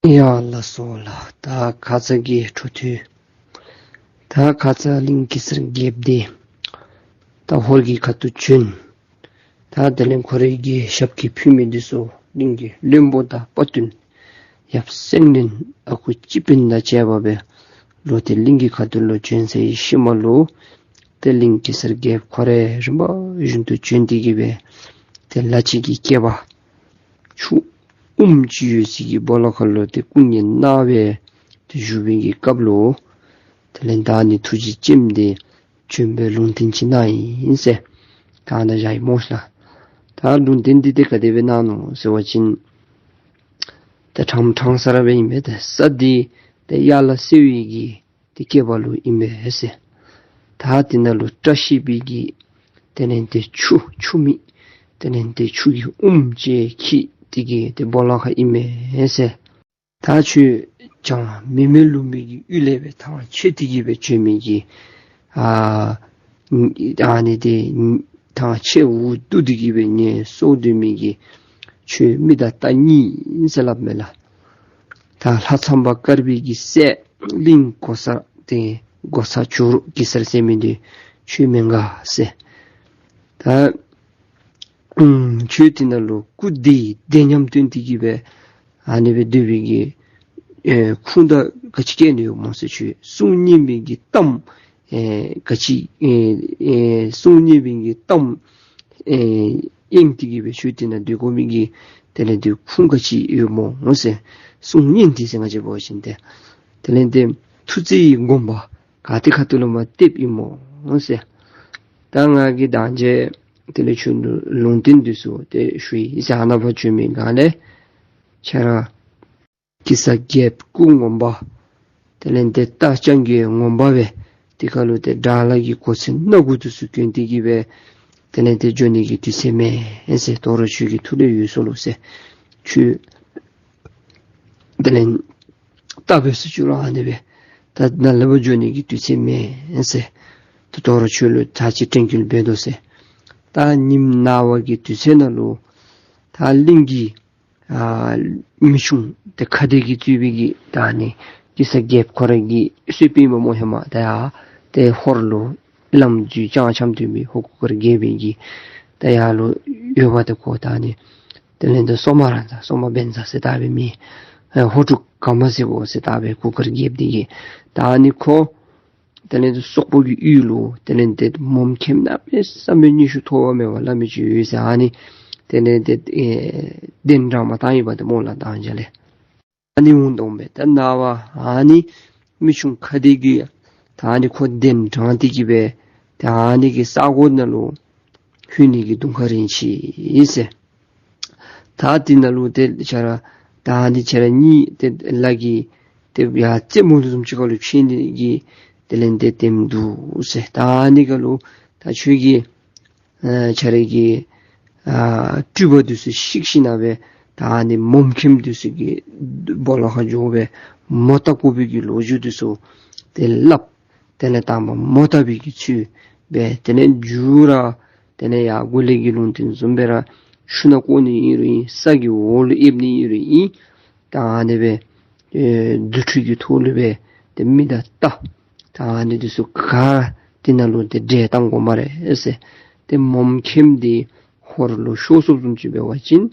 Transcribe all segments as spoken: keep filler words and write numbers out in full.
ཡ་ལགས་སོ་ལགས། ད་ཁ་ཙ་གི་འཕྲོ་མཐུད། ད་ཁ་ཙ་གླིང་གེ་སར་རྒྱལཔོ་འདི་ད་ཧོར་གྱི་ཁ་ཐུག་བྱོན། ད་དེ་ལས་ཁོ་རའི་གི་ཞབས་ཀྱིས་ཕུལ་མི་འདི་ཚུ་གླིང་གི་བློན་པོ་དང་དཔའ་རྟུལ་ཡབ་སེང་བློན་ཨ་ཁུ་སྤྱི་དཔོན་དང་བཅས་པ་སྦེ་ལོག་སྟེ་གླིང་གི་ཁ་ཐུག་ལུ་བྱོན་ཚར་བའི་ཤུལ་མ་ལུ་ཏེ་གླིང་གེ་སར་རྒྱལཔོ་ཁོ་ར་རིམ་པ་བཞིན་དུ་བྱོན་ཏེ་གི་སྦེ་ཏེ་ལ་ཕྱི་གི་སྐེད་པ་ཆུ་ཨུམ་ཅིག་ཡོད་ས་གི་སྦོ་ལོགས་ཁ་ལུ་ཏེ་སྐུ་ངལ་གནང་སྦེ་ཏེ་བཞུགས་པའི་གི་སྐབས་ལུ་དེ་ལས་ད་ཨ་ནི་ཐུགས་རྗེ་ཅནམ་འདི་བྱོན་པའི་ལུང་བསྟན་ཅིག་གནང་ཡི་ཟེར། ད་ཨ་ནཱ་བཞག་ཡི་སྨོ་ཤ་ལགས། ད་ལུང་བསྟན་འདི་ཏེ་ག་དེ་སྦེ་གནང་ནུག་ཟེར་བ་ཅིན་ཏེ་ཕྲང་ཕྲང་ས་ར་སྦེ་ཨིན་པས། ཏེ་ས་འདི་ཏེ་ཡར་ལ་སེར་བའི་གི་ཏེ་སྐེད་པ་ལུ་ཨིན་པས་ཟེར། ད་དེ་ནང་ལུ་བཀྲ་ཤིས་པའི་གི་དེ་ལས་ཏེ་ཆུ་ཆུ་མིག་དེ་ལས་ཏེ་ཆུ་གི་ཨུམ་ཅིག་འཁྱིལ་ཏེ་གི་ཏེ་སྦོ་ལོགས་ཁར་ཨིན་པས་ཟེར། ད་ཁྱོད་བྱང་མི་མེད་ལུང་པའི་གི་ཡུལ་ལས་སྦེ་ཐང་ཆད་དེ་གི་སྦེ་བྱོན་མི་གི་ཨ་ཨ་ནི་ཏེ་ཐང་ཆད་འུ་སྡུག་སྟེ་གི་སྦེ་ངལ་གསོ་སྡོད་མི་གི་ཁྱོད་མི་དང་རྟ་གཉིས་ཨིན་ཟེར་སླབ་མས་ལགས། ད་ལྷ་ཚངས་པ་དཀར་པོའི་གི་སྲས་གླིང་གོ་ས་ཏེ་གོ་ས་ཇོ་རུ་གེ་སར་ཟེར་མི་འདི་ཁྱོད་མེན་ག་ཟེར། ད་ཨུམ་ཁྱོད་དེ་ནང་ལུ་སྐུ་བདེ་བདེ་ཉམས་སྟོན་ཏེ་གི་སྦེ་ཨ་ནི་སྦེ་སྡོད་པའི་གི་ཨེ་ཁུངས་དག་ག་ཅི་བཀལ་ནི་ཡོད་སྨོ་ཟེར། ཁྱོད་གསུང་སྙན་པའི་གི་གཏམ་ཨེ་ག་ཅི་ཨེ་ཨེ་གསུང་སྙན་པའི་གི་གཏམ་ཨེ་གཡེང་སྟེ་གི་སྦེ་ཁྱོད་དེ་ནང་སྡོད་དགོ་མི་གི་དེ་ལས་ཏེ་ཁུངས་ག་ཅི་ཡོད་སྨོ་ཟེར། གསུང་སྙན་འདི་ཟེར་ང་བཅས་འབད་བ་ཅིན་ཏེ་དེ་ལས་ཏེ་མཐུ་རྩལ་གྱི་དགོངས་པ་ག་ཏེ་ཁ་ཐུག་ལུ་མ་སྟོནམ་ཨིན་སྨོ་ཟེར། ད་ང་གིས་ད་ཅི་དེ་ལས་ཁྱོད་ལུ་ལུང་བསྟན་འདི་ཚུ་ཏེ་ཞུ་ཡི་ཟེར། ཨ་ནཱ་ཕར་བྱོན་མི་སྒང་ལས་ཁྱོད་ར་གེ་སར་རྒྱལཔོ་སྐུ་ངོ་མ་དེ་ལས་ཏེ་རྟ་རྐྱང་རྒོད་ངོ་མ་སྦེ་དེ་ཁ་ལུ་ཏེ་དགྲ་ལྷ་གི་གོ་མཚོན་སྣ་དགུ་འདི་ཚུ་གྱོན་ཏེ་གི་སྦེ་དེ་ལས་ཏེ་འགྱོ་ནི་གི་དུས་ཚོད་མེད་ཟེར། དོ་རུང་ཁྱོད་ཀྱི་ཐུགས་ལས་འོས་སོ་ལོ་ཟེར། ཁྱོད་དེ་ལས་རྟ་སྦེ་ཚུ་ཁྱོད་ར་ཨ་ནི་སྦེ་ད་ནཱ་ལས་ཕར་འགྱོ་ནི་གི་དུས་ཚོད་མེད་ཟེར། ད་དོ་རུང་ཁྱོད་ལུ་ད་ཅི་དྲན་སྐུལ་འབད་དོ་ཟེར། ད་ཉིནམ་ནངས་པ་གི་དུས་ཚོད་ནང་ལུ་ད་གླིང་གི་ཨ་མི་ཆུང་ཏེ་ཁ་བདེ་གིས་གཙོས་པའི་གི་ད་ཨ་ནི་གེ་སར་རྒྱལཔོ་ཁོ་ར་གི་གསོལ་དཔོན་མ་སྨོ་ཧེ་མ་ད་ཡར་ཏེ་ཧོར་ལུ་ལམ་འཛོལ་བྱང་འཁྱམས་སྡོད་མི་ཧོར་གུར་དཀར་རྒྱལ་པོའི་གི་ད་ཡར་ལུ་ཡོད་པ་ཏེ་ཁོ་ད་ཨ་ནི་དེ་ལས་ཏེ་སོ་མ་ར་ཛ་སོ་མ་བན་ཛ་ཟེར་ད་སྦེ་མི་ཨེ་ཧོར་ཕྲུག་ག་མ་ཟེར་བོ་ཟེར་ད་སྦེ་གུར་དཀར་རྒྱལཔོ་འདི་གིས་ད་ཨ་ནི་ཁོ་དེ་ལས་ཏེ་སོག་པོ་གི་ཡུལ་ལུ་དེ་ལས་ཏེ་མོམ་མཁནམ་གནམ་མེད་ས་མེད་ཉི་ཤུ་མཐོ་བ་མེད་པ་སླབ་མི་ཅིག་ཡོད་ཟེར། ཨ་ནི་དེ་ལས་ཏེ་ཨེ་གདན་དྲངས་མ་བཏང་ཡི་པ་ཏེ་སྨོ་ལགས། ད་ཨ་ནི་ལས་ཨ་ནི་འོང་དོ་མས། ད་ནངས་པ་ཨ་ནི་མི་ཆུང་ཁ་བདེ་གིས་ད་ཨ་ནི་ཁོ་གདན་དྲངས་ཏེ་གི་སྦེ་ད་ཨ་ནི་གི་ས་གོ་ནང་ལུ་ལྷོད་ནི་གི་དུང་ཁ་རན་ཆི་ཟེར། ད་དེ་ནང་ལུ་ཏེ་ཁྱོད་ར་ད་ཨ་ནི་ཁྱོད་ར་གཉིས་ཏེ་ལ་གི་ཏེ་ཡར་རྩེ་མོ་ལུ་བཟུམ་ཅིག་ཁ་ལུ་ཕྱད་ནི་གི་དེ་ལས་ཏེ་དེམ་འདུག་ཟེར། ད་ཨ་ནི་ཁ་ལུ་ད་ཁྱོད་ཀྱིས་ཨ་ཁྱོད་ར་གི་ཨ་སྤྲུལ་པ་འདི་ཚུ་བཤིག་ཞིནམ་ལས་ད་ཨ་ནི་མོམ་མཁནམ་འདི་ཚུ་གི་སྦོ་ལོགས་ཁར་འགྱོ་སྦེ་མོ་བཏགས་དགོ་པའི་གི་ལོ་རྒྱུས་འདི་ཚུ་ཏེ་སླབ། དེ་ལས་དང་པ་མོ་བཏགས་པའི་གི་ཚུལ་སྦེ་དེ་ལས་མཇུག་ར་དེ་ལས་ཡར་འགོ་ལས་ཀྱི་ལུང་བསྟན་བཟུམ་སྦེ་ར་ཆུ་ནང་བཀོ་ནི་ཨིན་རུང་ཨིན། ས་གི་འོག་ལུ་ཨེབ་ནི་ཨིན་རུང་ཨིན། ད་ཨ་ནི་སྦེ་ཨེ་རྫུ་འཕྲུལ་གྱི་ཐོག་ལུ་སྦེ་ཏེ་མི་དང་རྟ་ད་ཨ་ནི་འདི་ཚུ་ག་དེ་ནང་ལུ་ཏེ་བསྒྲལ་བཏང་དགོ་སྨ་རེ་ཟེར། ཏེ་མོམ་མཁནམ་འདི་ཧོར་ལུ་ཤོར་སོཔ་བཟུམ་ཅིག་འབད་བ་ཅིན་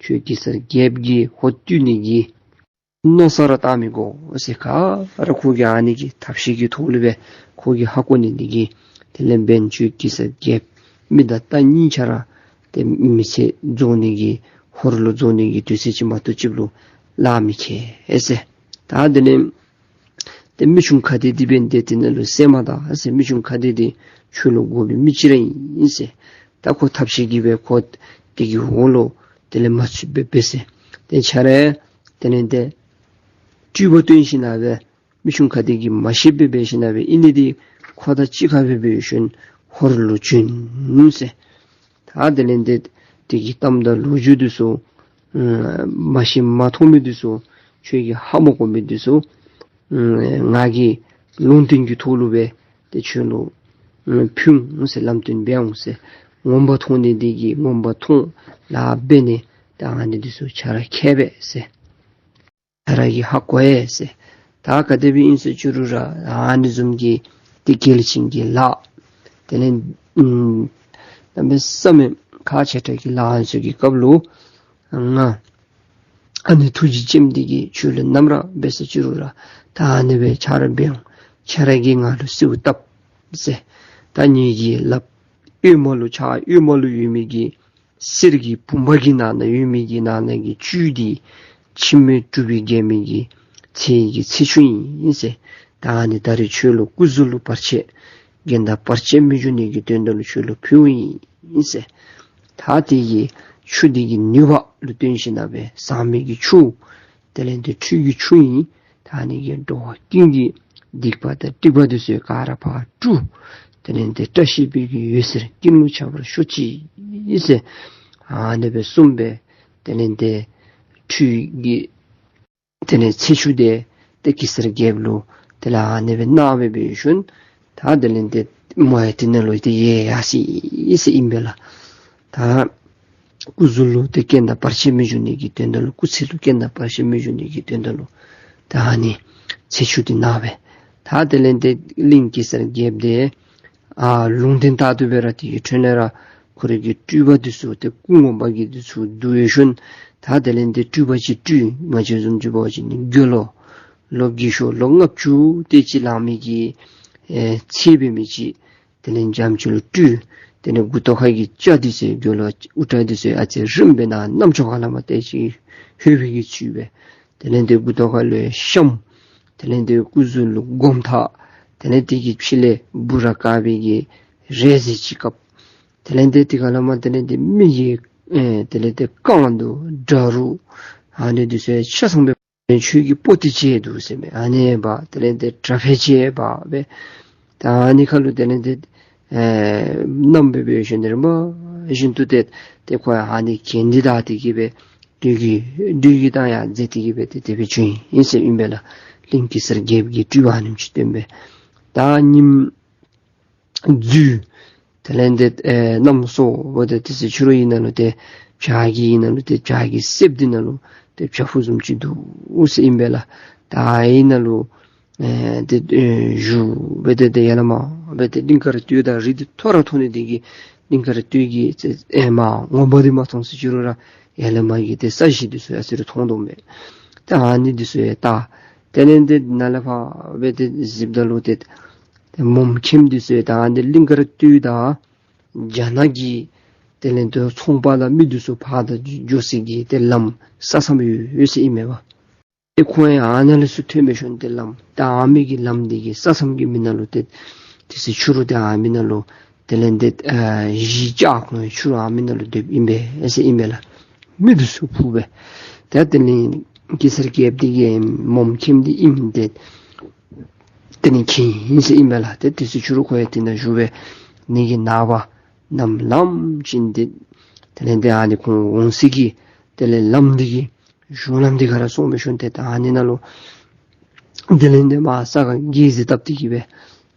ཁྱོད་གེ་སར་རྒྱལཔོ་གིས་ཧོར་བཏུལ་ནི་གི་མནོ་བསམ་ར་བཏང་མི་དགོ་ཟེར། ག་ར་ཁོ་གིས་ཨ་ནི་གི་ཐབས་ཤེས་ཀྱི་ཐོག་ལུ་སྦེ་ཁོ་གིས་ཧ་གོ་ནི་འདི་གིས་དེ་ལས་འབདན་ཁྱོད་གེ་སར་རྒྱལཔོ་མི་དང་རྟ་གཉིས་ཆ་ར་ཏེ་མི་ཚེ་རྫོགས་ནི་གི་ཧོར་ལུ་རྫོགས་ནི་གི་དུས་ཚོད་ཅིག་མ་གཏོགས་ཅིག་ལུ་ལཱ་མི་ཁེལ་ཟེར། ད་དེ་ལས་ཏེ་མི་ཆུང་ཁ་བདེ་འདི་འབདན་ཏེ་དེ་ནང་ལུ་བསད་མ་ད་ཟེར། མི་ཆུང་ཁ་བདེ་འདི་ཁྱོད་ལུ་དགོ་པའི་མི་ཅིག་ར་ཨིན་ཟེར། ད་ཁོ་ཐབས་ཤེས་ཀྱིས་སྦེ་ཁོ་དེ་གི་འོག་ལུ་དེ་ལས་མ་ཚུད་པར་འབད་ཟེར། ཏེ་ཁྱོད་ར་དེ་ལས་ཏེ་སྤྲུལ་པ་སྟོན་ཞིནམ་ལས་མི་ཆུང་ཁ་བདེ་གིས་མ་ཤེས་པར་འབད་ཞིནམ་ལས་ཨིན་ནི་འདི་ཁོ་དང་གཅིག་ཁར་སྦེ་འབད་ཞིནམ་ཧོར་ལུ་བྱོན་ཟེར། ད་དེ་ལས་ཏེ་དེ་གི་གཏམ་དང་ལོ་རྒྱུས་འདི་ཚུ་ཨ་མ་ཤེས་མ་མཐོང་མི་འདི་ཚུ་ཁྱོད་ཀྱིས་ཧ་མ་གོ་མི་འདི་ཚུ་ཨ་ང་གིས་ལུང་བསྟན་གྱི་ཐོག་ལུ་སྦེ་ཏེ་ཁྱོད་ལུ་ཨ་ཕུལ་འོང་ཟེར། ལམ་སྟོན་འབད་འོང་ཟེར། ངོ་མ་མཐོང་ནི་འདི་གིས་ངོ་མ་མཐོང་ལཱ་འབད་ནི་ད་ཨ་ནི་འདི་ཚུ་ཁྱོད་ར་མཁས་པས་ཟེར། ཁྱོད་ར་གིས་ཧ་གོ་ཡི་ཟེར། ད་ག་དེ་སྦེ་ཨིན་ཟེར་ཅི་རུང་ར་ཨ་ནི་བཟུམ་གྱི་ཏེ་གལ་ཆེན་གྱི་ལཱ་དེ་ལས་ཨམ་གནམ་མེད་ས་མེད་ཁག་ཆེ་དྲགས་ཀྱི་ལཱ་ཨ་ནི་ཚུ་གི་སྐབས་ལུ་ང་ཨ་ནི་ཐུགས་རྗེ་ཅནམ་འདི་གིས་ཁྱོད་ལུ་ནམ་ར་འབད་ཟེར་ཅི་རུང་ར་ད་ཨ་ནི་སྦེ་ཁྱོད་ར་འབད་འོང་། ཁྱོད་ར་གིས་ང་ལུ་གསོལཝ་བཏབ་ཟེར། ད་ངེ་གི་ལགཔ་གཡོན་མ་ལུ་ཕྱག་གཡོན་མ་ལུ་ཡོད་མི་གི་གསེར་གྱི་བུམ་པ་གི་ནང་ན་ཡོད་མི་གི་ནང་ན་གི་བཅུད་འདི་འཆི་མེད་གྲུབ་པའི་རྒྱལ་མོ་གི་ཚེ་གི་ཚེ་ཆུ་ཨིན་ཟེར། ད་ཨ་ནི་ད་རིས་ཁྱོད་ལུ་སྐུ་གཟུགས་ལུ་བར་ཆད་རྐྱེན་དང་བར་ཆད་མི་འབྱུང་ནི་གི་དོན་དག་ལུ་ཁྱོད་ལུ་ཕུལཝ་ཨིན་ཟེར། ད་དེ་གི་ཆུ་འདི་གི་ནུས་པ་ལུ་བརྟེན་ཞིནམ་ལས་ཟག་མེད་ཀྱི་ཆུ་དེ་ལས་ཏེ་ཁྲུས་ཀྱི་ཆུ་ཨིན། ད་ཨ་ནི་གིས་འགྲོ་བ་ཀུན་གྱི་སྡིག་པ་དང་སྒྲིབ་པ་འདི་ཚུ་ག་ར་ཕར་བཀྲུ། དེ་ལས་ཏེ་བཀྲ་ཤིས་པའི་གི་འོད་ཟེར་ཀུན་ལུ་ཁྱབ་པར་ཤོག་ཅིག་ཟེར་ཨ་ནི་སྦེ་གསུངས་སྦེ་དེ་ལས་ཏེ་ཁྲུས་ཀྱི་དེ་ལས་ཚེ་ཆུ་དེ་ཏེ་གེ་སར་རྒྱལཔོ་ལུ་དེ་ལས་ཨ་ནི་སྦེ་གནང་སྦེ་འབད་ཞིནམ་ད་དེ་ལས་ཏེ་མོ་ཡང་དེ་ནང་ལུ་ཏེ་ཡལ་ཡར་སོ་ཡི་ཟེར་ཨིན་པས་ལགས། ད་སྐུ་གཟུགས་ལུ་ཏེ་རྐྱེན་དང་བར་ཆད་མི་འབྱུང་ནི་གི་དོན་དག་ལུ་སྐུ་ཚེ་ལུ་རྐྱེན་དང་བར་ཆད་མི་འབྱུང་ནི་གི་དོན་དག་ལུ་ད་ཨ་ནི་ཚེ་ཆུ་འདི་གནང་སྦེ་ད་དེ་ལས་ཏེ་གླིང་གེ་སར་རྒྱལཔོ་དེ་ཨ་ལུང་བསྟན་ལྟར་དུ་སྦེ་ར་དེ་གི་འཕྲོ་ལས་ར་ཁོ་རའི་གི་སྤྲུལ་པ་འདི་ཚུ་ཏེ་སྐུ་ངོ་མ་གི་འདི་ཚུ་བསྡུ་ཞིནམ་ད་དེ་ལས་ཏེ་སྤྲུལ་པ་ཅིག་སྤྲུལ། ང་བཅས་བཟུམ་ཅིག་འབད་བ་ཅིན་ནི་དགེ་སློང་ལོ་རྒས་ཤོས་ལོ་ལྔ་བཅུ་དེ་ཅིག་ལང་མི་གི་ཨེ་ཚེ་འབད་མི་ཅིག་དེ་ལས་འཇམ་ཅིག་ལུ་སྤྲུལ། དེ་ལས་མགུ་ཏོ་ཁ་གི་སྐྱ་འདི་ཚུ་དགེ་སློང་དབུ་སྐྲ་འདི་ཚུ་ཨ་ཙི་རིངམོ་སྦེ་ནཱ་རྣམ་ཅོ་ཁ་ལས་མར་ཏེ་ཅིག་ཧོད་པའི་གི་ཚུལ་སྦེ། དེ་ལས་ཏེ་མགུ་ཏོ་ཁ་ལུ་ཤམ། དེ་ལས་ཏེ་སྐུ་གཟུགས་ལུ་སྒོམ་ཐག། དེ་ལས་དེ་གི་ཕྱི་ལས་འབུ་ར་དཀར་པོའི་གི་རས་ཟེར་ཅིག་བཀབ། དེ་ལས་ཏེ་དེ་ཁ་ལས་མར་དེ་ལས་ཏེ་མི་གི་ཨེ་དེ་ལས་ཏེ་རྐང་དུ་འདྲ་རུ་ཨ་ནི་འདི་ཚུ་ཆ་ཚང་སྦེ་ཆོས་ཀྱི་པོ་ཏི་བཅས་འདུག་ཟེར་མས། ཨ་ནི་འབག། དེ་ལས་ཏེ་དྲ་ཕད་བཅས་འབག་སྦེ་ད་ཨ་ནི་ཁ་ལུ་དེ་ལས་ཏེ་ཨེ་བསྣམས་སྦེ་འབད་ཞིནམ་ལས་རིམ་པ་བཞིན་དུ་ཏེ་ཏེ་ཁོ་ཡང་ཨ་ནི་གྱེན་འདི་བདའ་སྟེ་གི་སྦེ་སྦྲུལ་གྱི་སྦྲུལ་གྱི་གདངས་ཡང་མཛད་དེ་གི་སྦེ་ཏེ་དེ་སྦེ་བྱོན་ཡི་ཟེར་ཨིན་པས་ལགས། གླིང་གེ་སར་རྒྱལཔོ་གི་སྤྲུལ་པ་ཨ་ནེམ་ཅིག་སྟོན་སྦེ་ད་ཉིམ་རྫུས། དེ་ལས་ཏེ་ཨེ་གནམ་སྲོ་བོ་ཏེ་དེ་ཚེ་ཕྱི་རུ་ཨིན་ན་ལུ་ཏེ་བྱག་གི་ཨིན་ན་ལུ་ཏེ་བྱག་གི་གསེབ་འདི་ནང་ལུ་ཏེ་བྱག་ཕུག་བཟུམ་ཅིག་འདུག་ཟེར་ཨིན་པས་ལགས། ད་ཨ་ནི་ནང་ལུ་ཨེ་ཏེ་ཨེ་བཞུགས་སྦེ་ཏེ་ཏེ་ཡར་ལས་མར་སྦེ་ཏེ་གླིང་དཀར་སྟོད་དང་རི་འདི་མཐོ་ར་མཐོ་ནི་འདི་གིས་གླིང་དཀར་སྟོད་ཀྱི་ཨེ་མར་ངོ་མ་འདི་མ་མཐོང་ཟེར་ཅི་རུང་ར་ཡར་ལས་མར་གྱི་ཏེ་ས་གཞི་འདི་ཚུ་ཡང་ཨ་ཙི་རེ་མཐོང་དོ་མས། ཏེ་ཨ་ནི་འདི་ཚུ་ཡང་བལྟ། དེ་ལས་ཏེ་ནཱ་ལས་ཕར་སྦེ་ཏེ་གཟིགསཔ་ད་ལུ་ཏེ་ཏེ་མོམ་ཁྱིམ་འདི་ཚུ་ཡང་ད་ཨ་ནི་གླིང་དཀར་སྟོད་དང་རྒྱ་ནག་གི་དེ་ལས་ཏེ་ཚོང་པ་དང་མི་འདི་ཚུ་ཕར་དང་འགྱོ་སའི་གི་ཏེ་ལམ་ས་མཚམས་ཡོད་ཡོད་ཟེར་ཨིན་མས་པ། ཏེ་ཁོང་ཡང་ཨ་ནཱ་ལས་ཚུར་ཐོན་སྦེ་ཞིནམ་ཏེ་ལམ་ད་ཨ་མི་གི་ལམ་འདི་གི་ས་མཚམས་ཀྱི་མི་ནང་ལུ་ཏེ་དེ་ཚེ་ཕྱི་རུ་ཏེ་ཨ་མི་ནང་ལུ་དེ་ལས་ཏེ་ཨ་གཞིས་ཆགས། ཁོང་ཕྱི་རུ་ཨ་མི་ནང་ལུ་སྡོདཔ་ཨིན་པས་ཟེར་ཨིན་པས་ལགས། མི་འདི་ཚུ་ཕུག་སྦེ་ད་དེ་ལས་གེ་སར་རྒྱལཔོ་འདི་གི་མོམ་ཁྱིམ་འདི་ཨིནམ་ཏེ་དེ་ལས་མཁྱེན་ཡི་ཟེར་ཨིན་པས་ལགས། ཏེ་དེ་ཚེ་ཕྱི་རུ་ཁོ་ཡང་དེ་ནང་བཞུགས་སྦེ་ནི་གི་ནངས་པ་གནམ་ལངམ་ཅིག་ཏེ་དེ་ལས་ཏེ་ཨ་ནི་ཁོང་འོང་སའི་གི་དེ་ལས་ལམ་འདི་གི་གཞུང་ལམ་འདི་ག་ར་སོང་སྦེ་ཞིནམ་ཏེ་ད་ཨ་ནི་ནང་ལུ་དེ་ལས་ཏེ་མར་ས་ཁར་འགྱེལ་ཟེར་བཏབ་སྟེ་གི་སྦེ་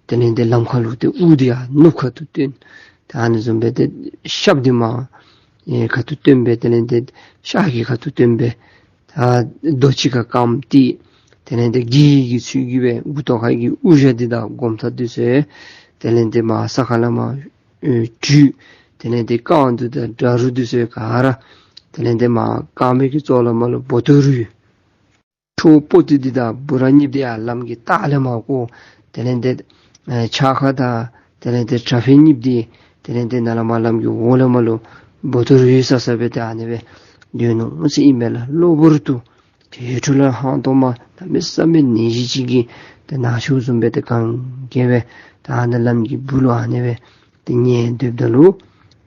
དེ་ལས་ཏེ་ལམ་ཁ་ལུ་ཏེ་དབུ་འདི་ཡར་ནུབ་ཁ་ཐུག་བཏོན། ད་ཨ་ནི་བཟུམ་སྦེ་ཏེ་ཞབས་འདི་མར་ཨེ་ཁ་ཐུག་བཏོན་སྦེ་དེ་ལས་ཏེ་ཤར་གྱི་ཁ་ཐུག་བཏོན་སྦེ་ད་རྡོ་གཅིག་ཁར་བསྐམས་ཏེ་དེ་ལས་ཏེ་གི་གི་ཚུལ་གྱིས་སྦེ་མགུ་ཏོ་ཁ་གི་དབུ་ཞྭ་འདི་དང་སྒོམ་ཐག་འདི་ཚུ་དེ་ལས་ཏེ་མར་ས་ཁ་ལས་མར་ཨེ་བྲུས། དེ་ལས་ཏེ་རྐང་དུང་དང་འདྲ་རུ་འདི་ཚུ་ག་ར་དེ་ལས་ཏེ་མར་རྐངམ་གི་ཙོག་ལས་མར་ལུ་སྦོ་ཏོ་རུས། ཁྲོ་བོ་པོ་ཏི་འདི་དང་འབུ་ར་གཉིསཔོ་འདི་ཡང་ལམ་གྱི་ལྟག་ལས་མར་བཀོག། དེ་ལས་ཏེ་ཨེ་ཕྱག་ཁ་དང་དེ་ལས་ཏེ་དྲ་ཕད་གཉིསཔོ་འདི་དེ་ལས་ཏེ་ནཱ་ལས་མར་ལམ་གྱི་འོག་ལས་མར་ལུ་སྦོ་ཏོ་རུས་ས་ས་སྦེ་ཏེ་ཨ་ནི་སྦེ་སྡོད་ནུག་ཟེར་ཨིན་མས་ལགས། གློ་བུར་དུ་ཏེ་ཧེ་ཕྲུག་ལུ་ཧང་སྟོང་མ་གནམ་མེད་ས་མེད་ནད་གཞི་ཅིག་གིས་ཏེ་ན་ཚུགསཔ་བཟུམ་སྦེ་ཏེ་གན་རྐྱལ་སྦེ་ད་ཨ་ནི་ལམ་གྱི་སྦུག་ལུ་ཨ་ནི་སྦེ་ཏེ་ཉལ་སྡོདཔ་ད་ལུ་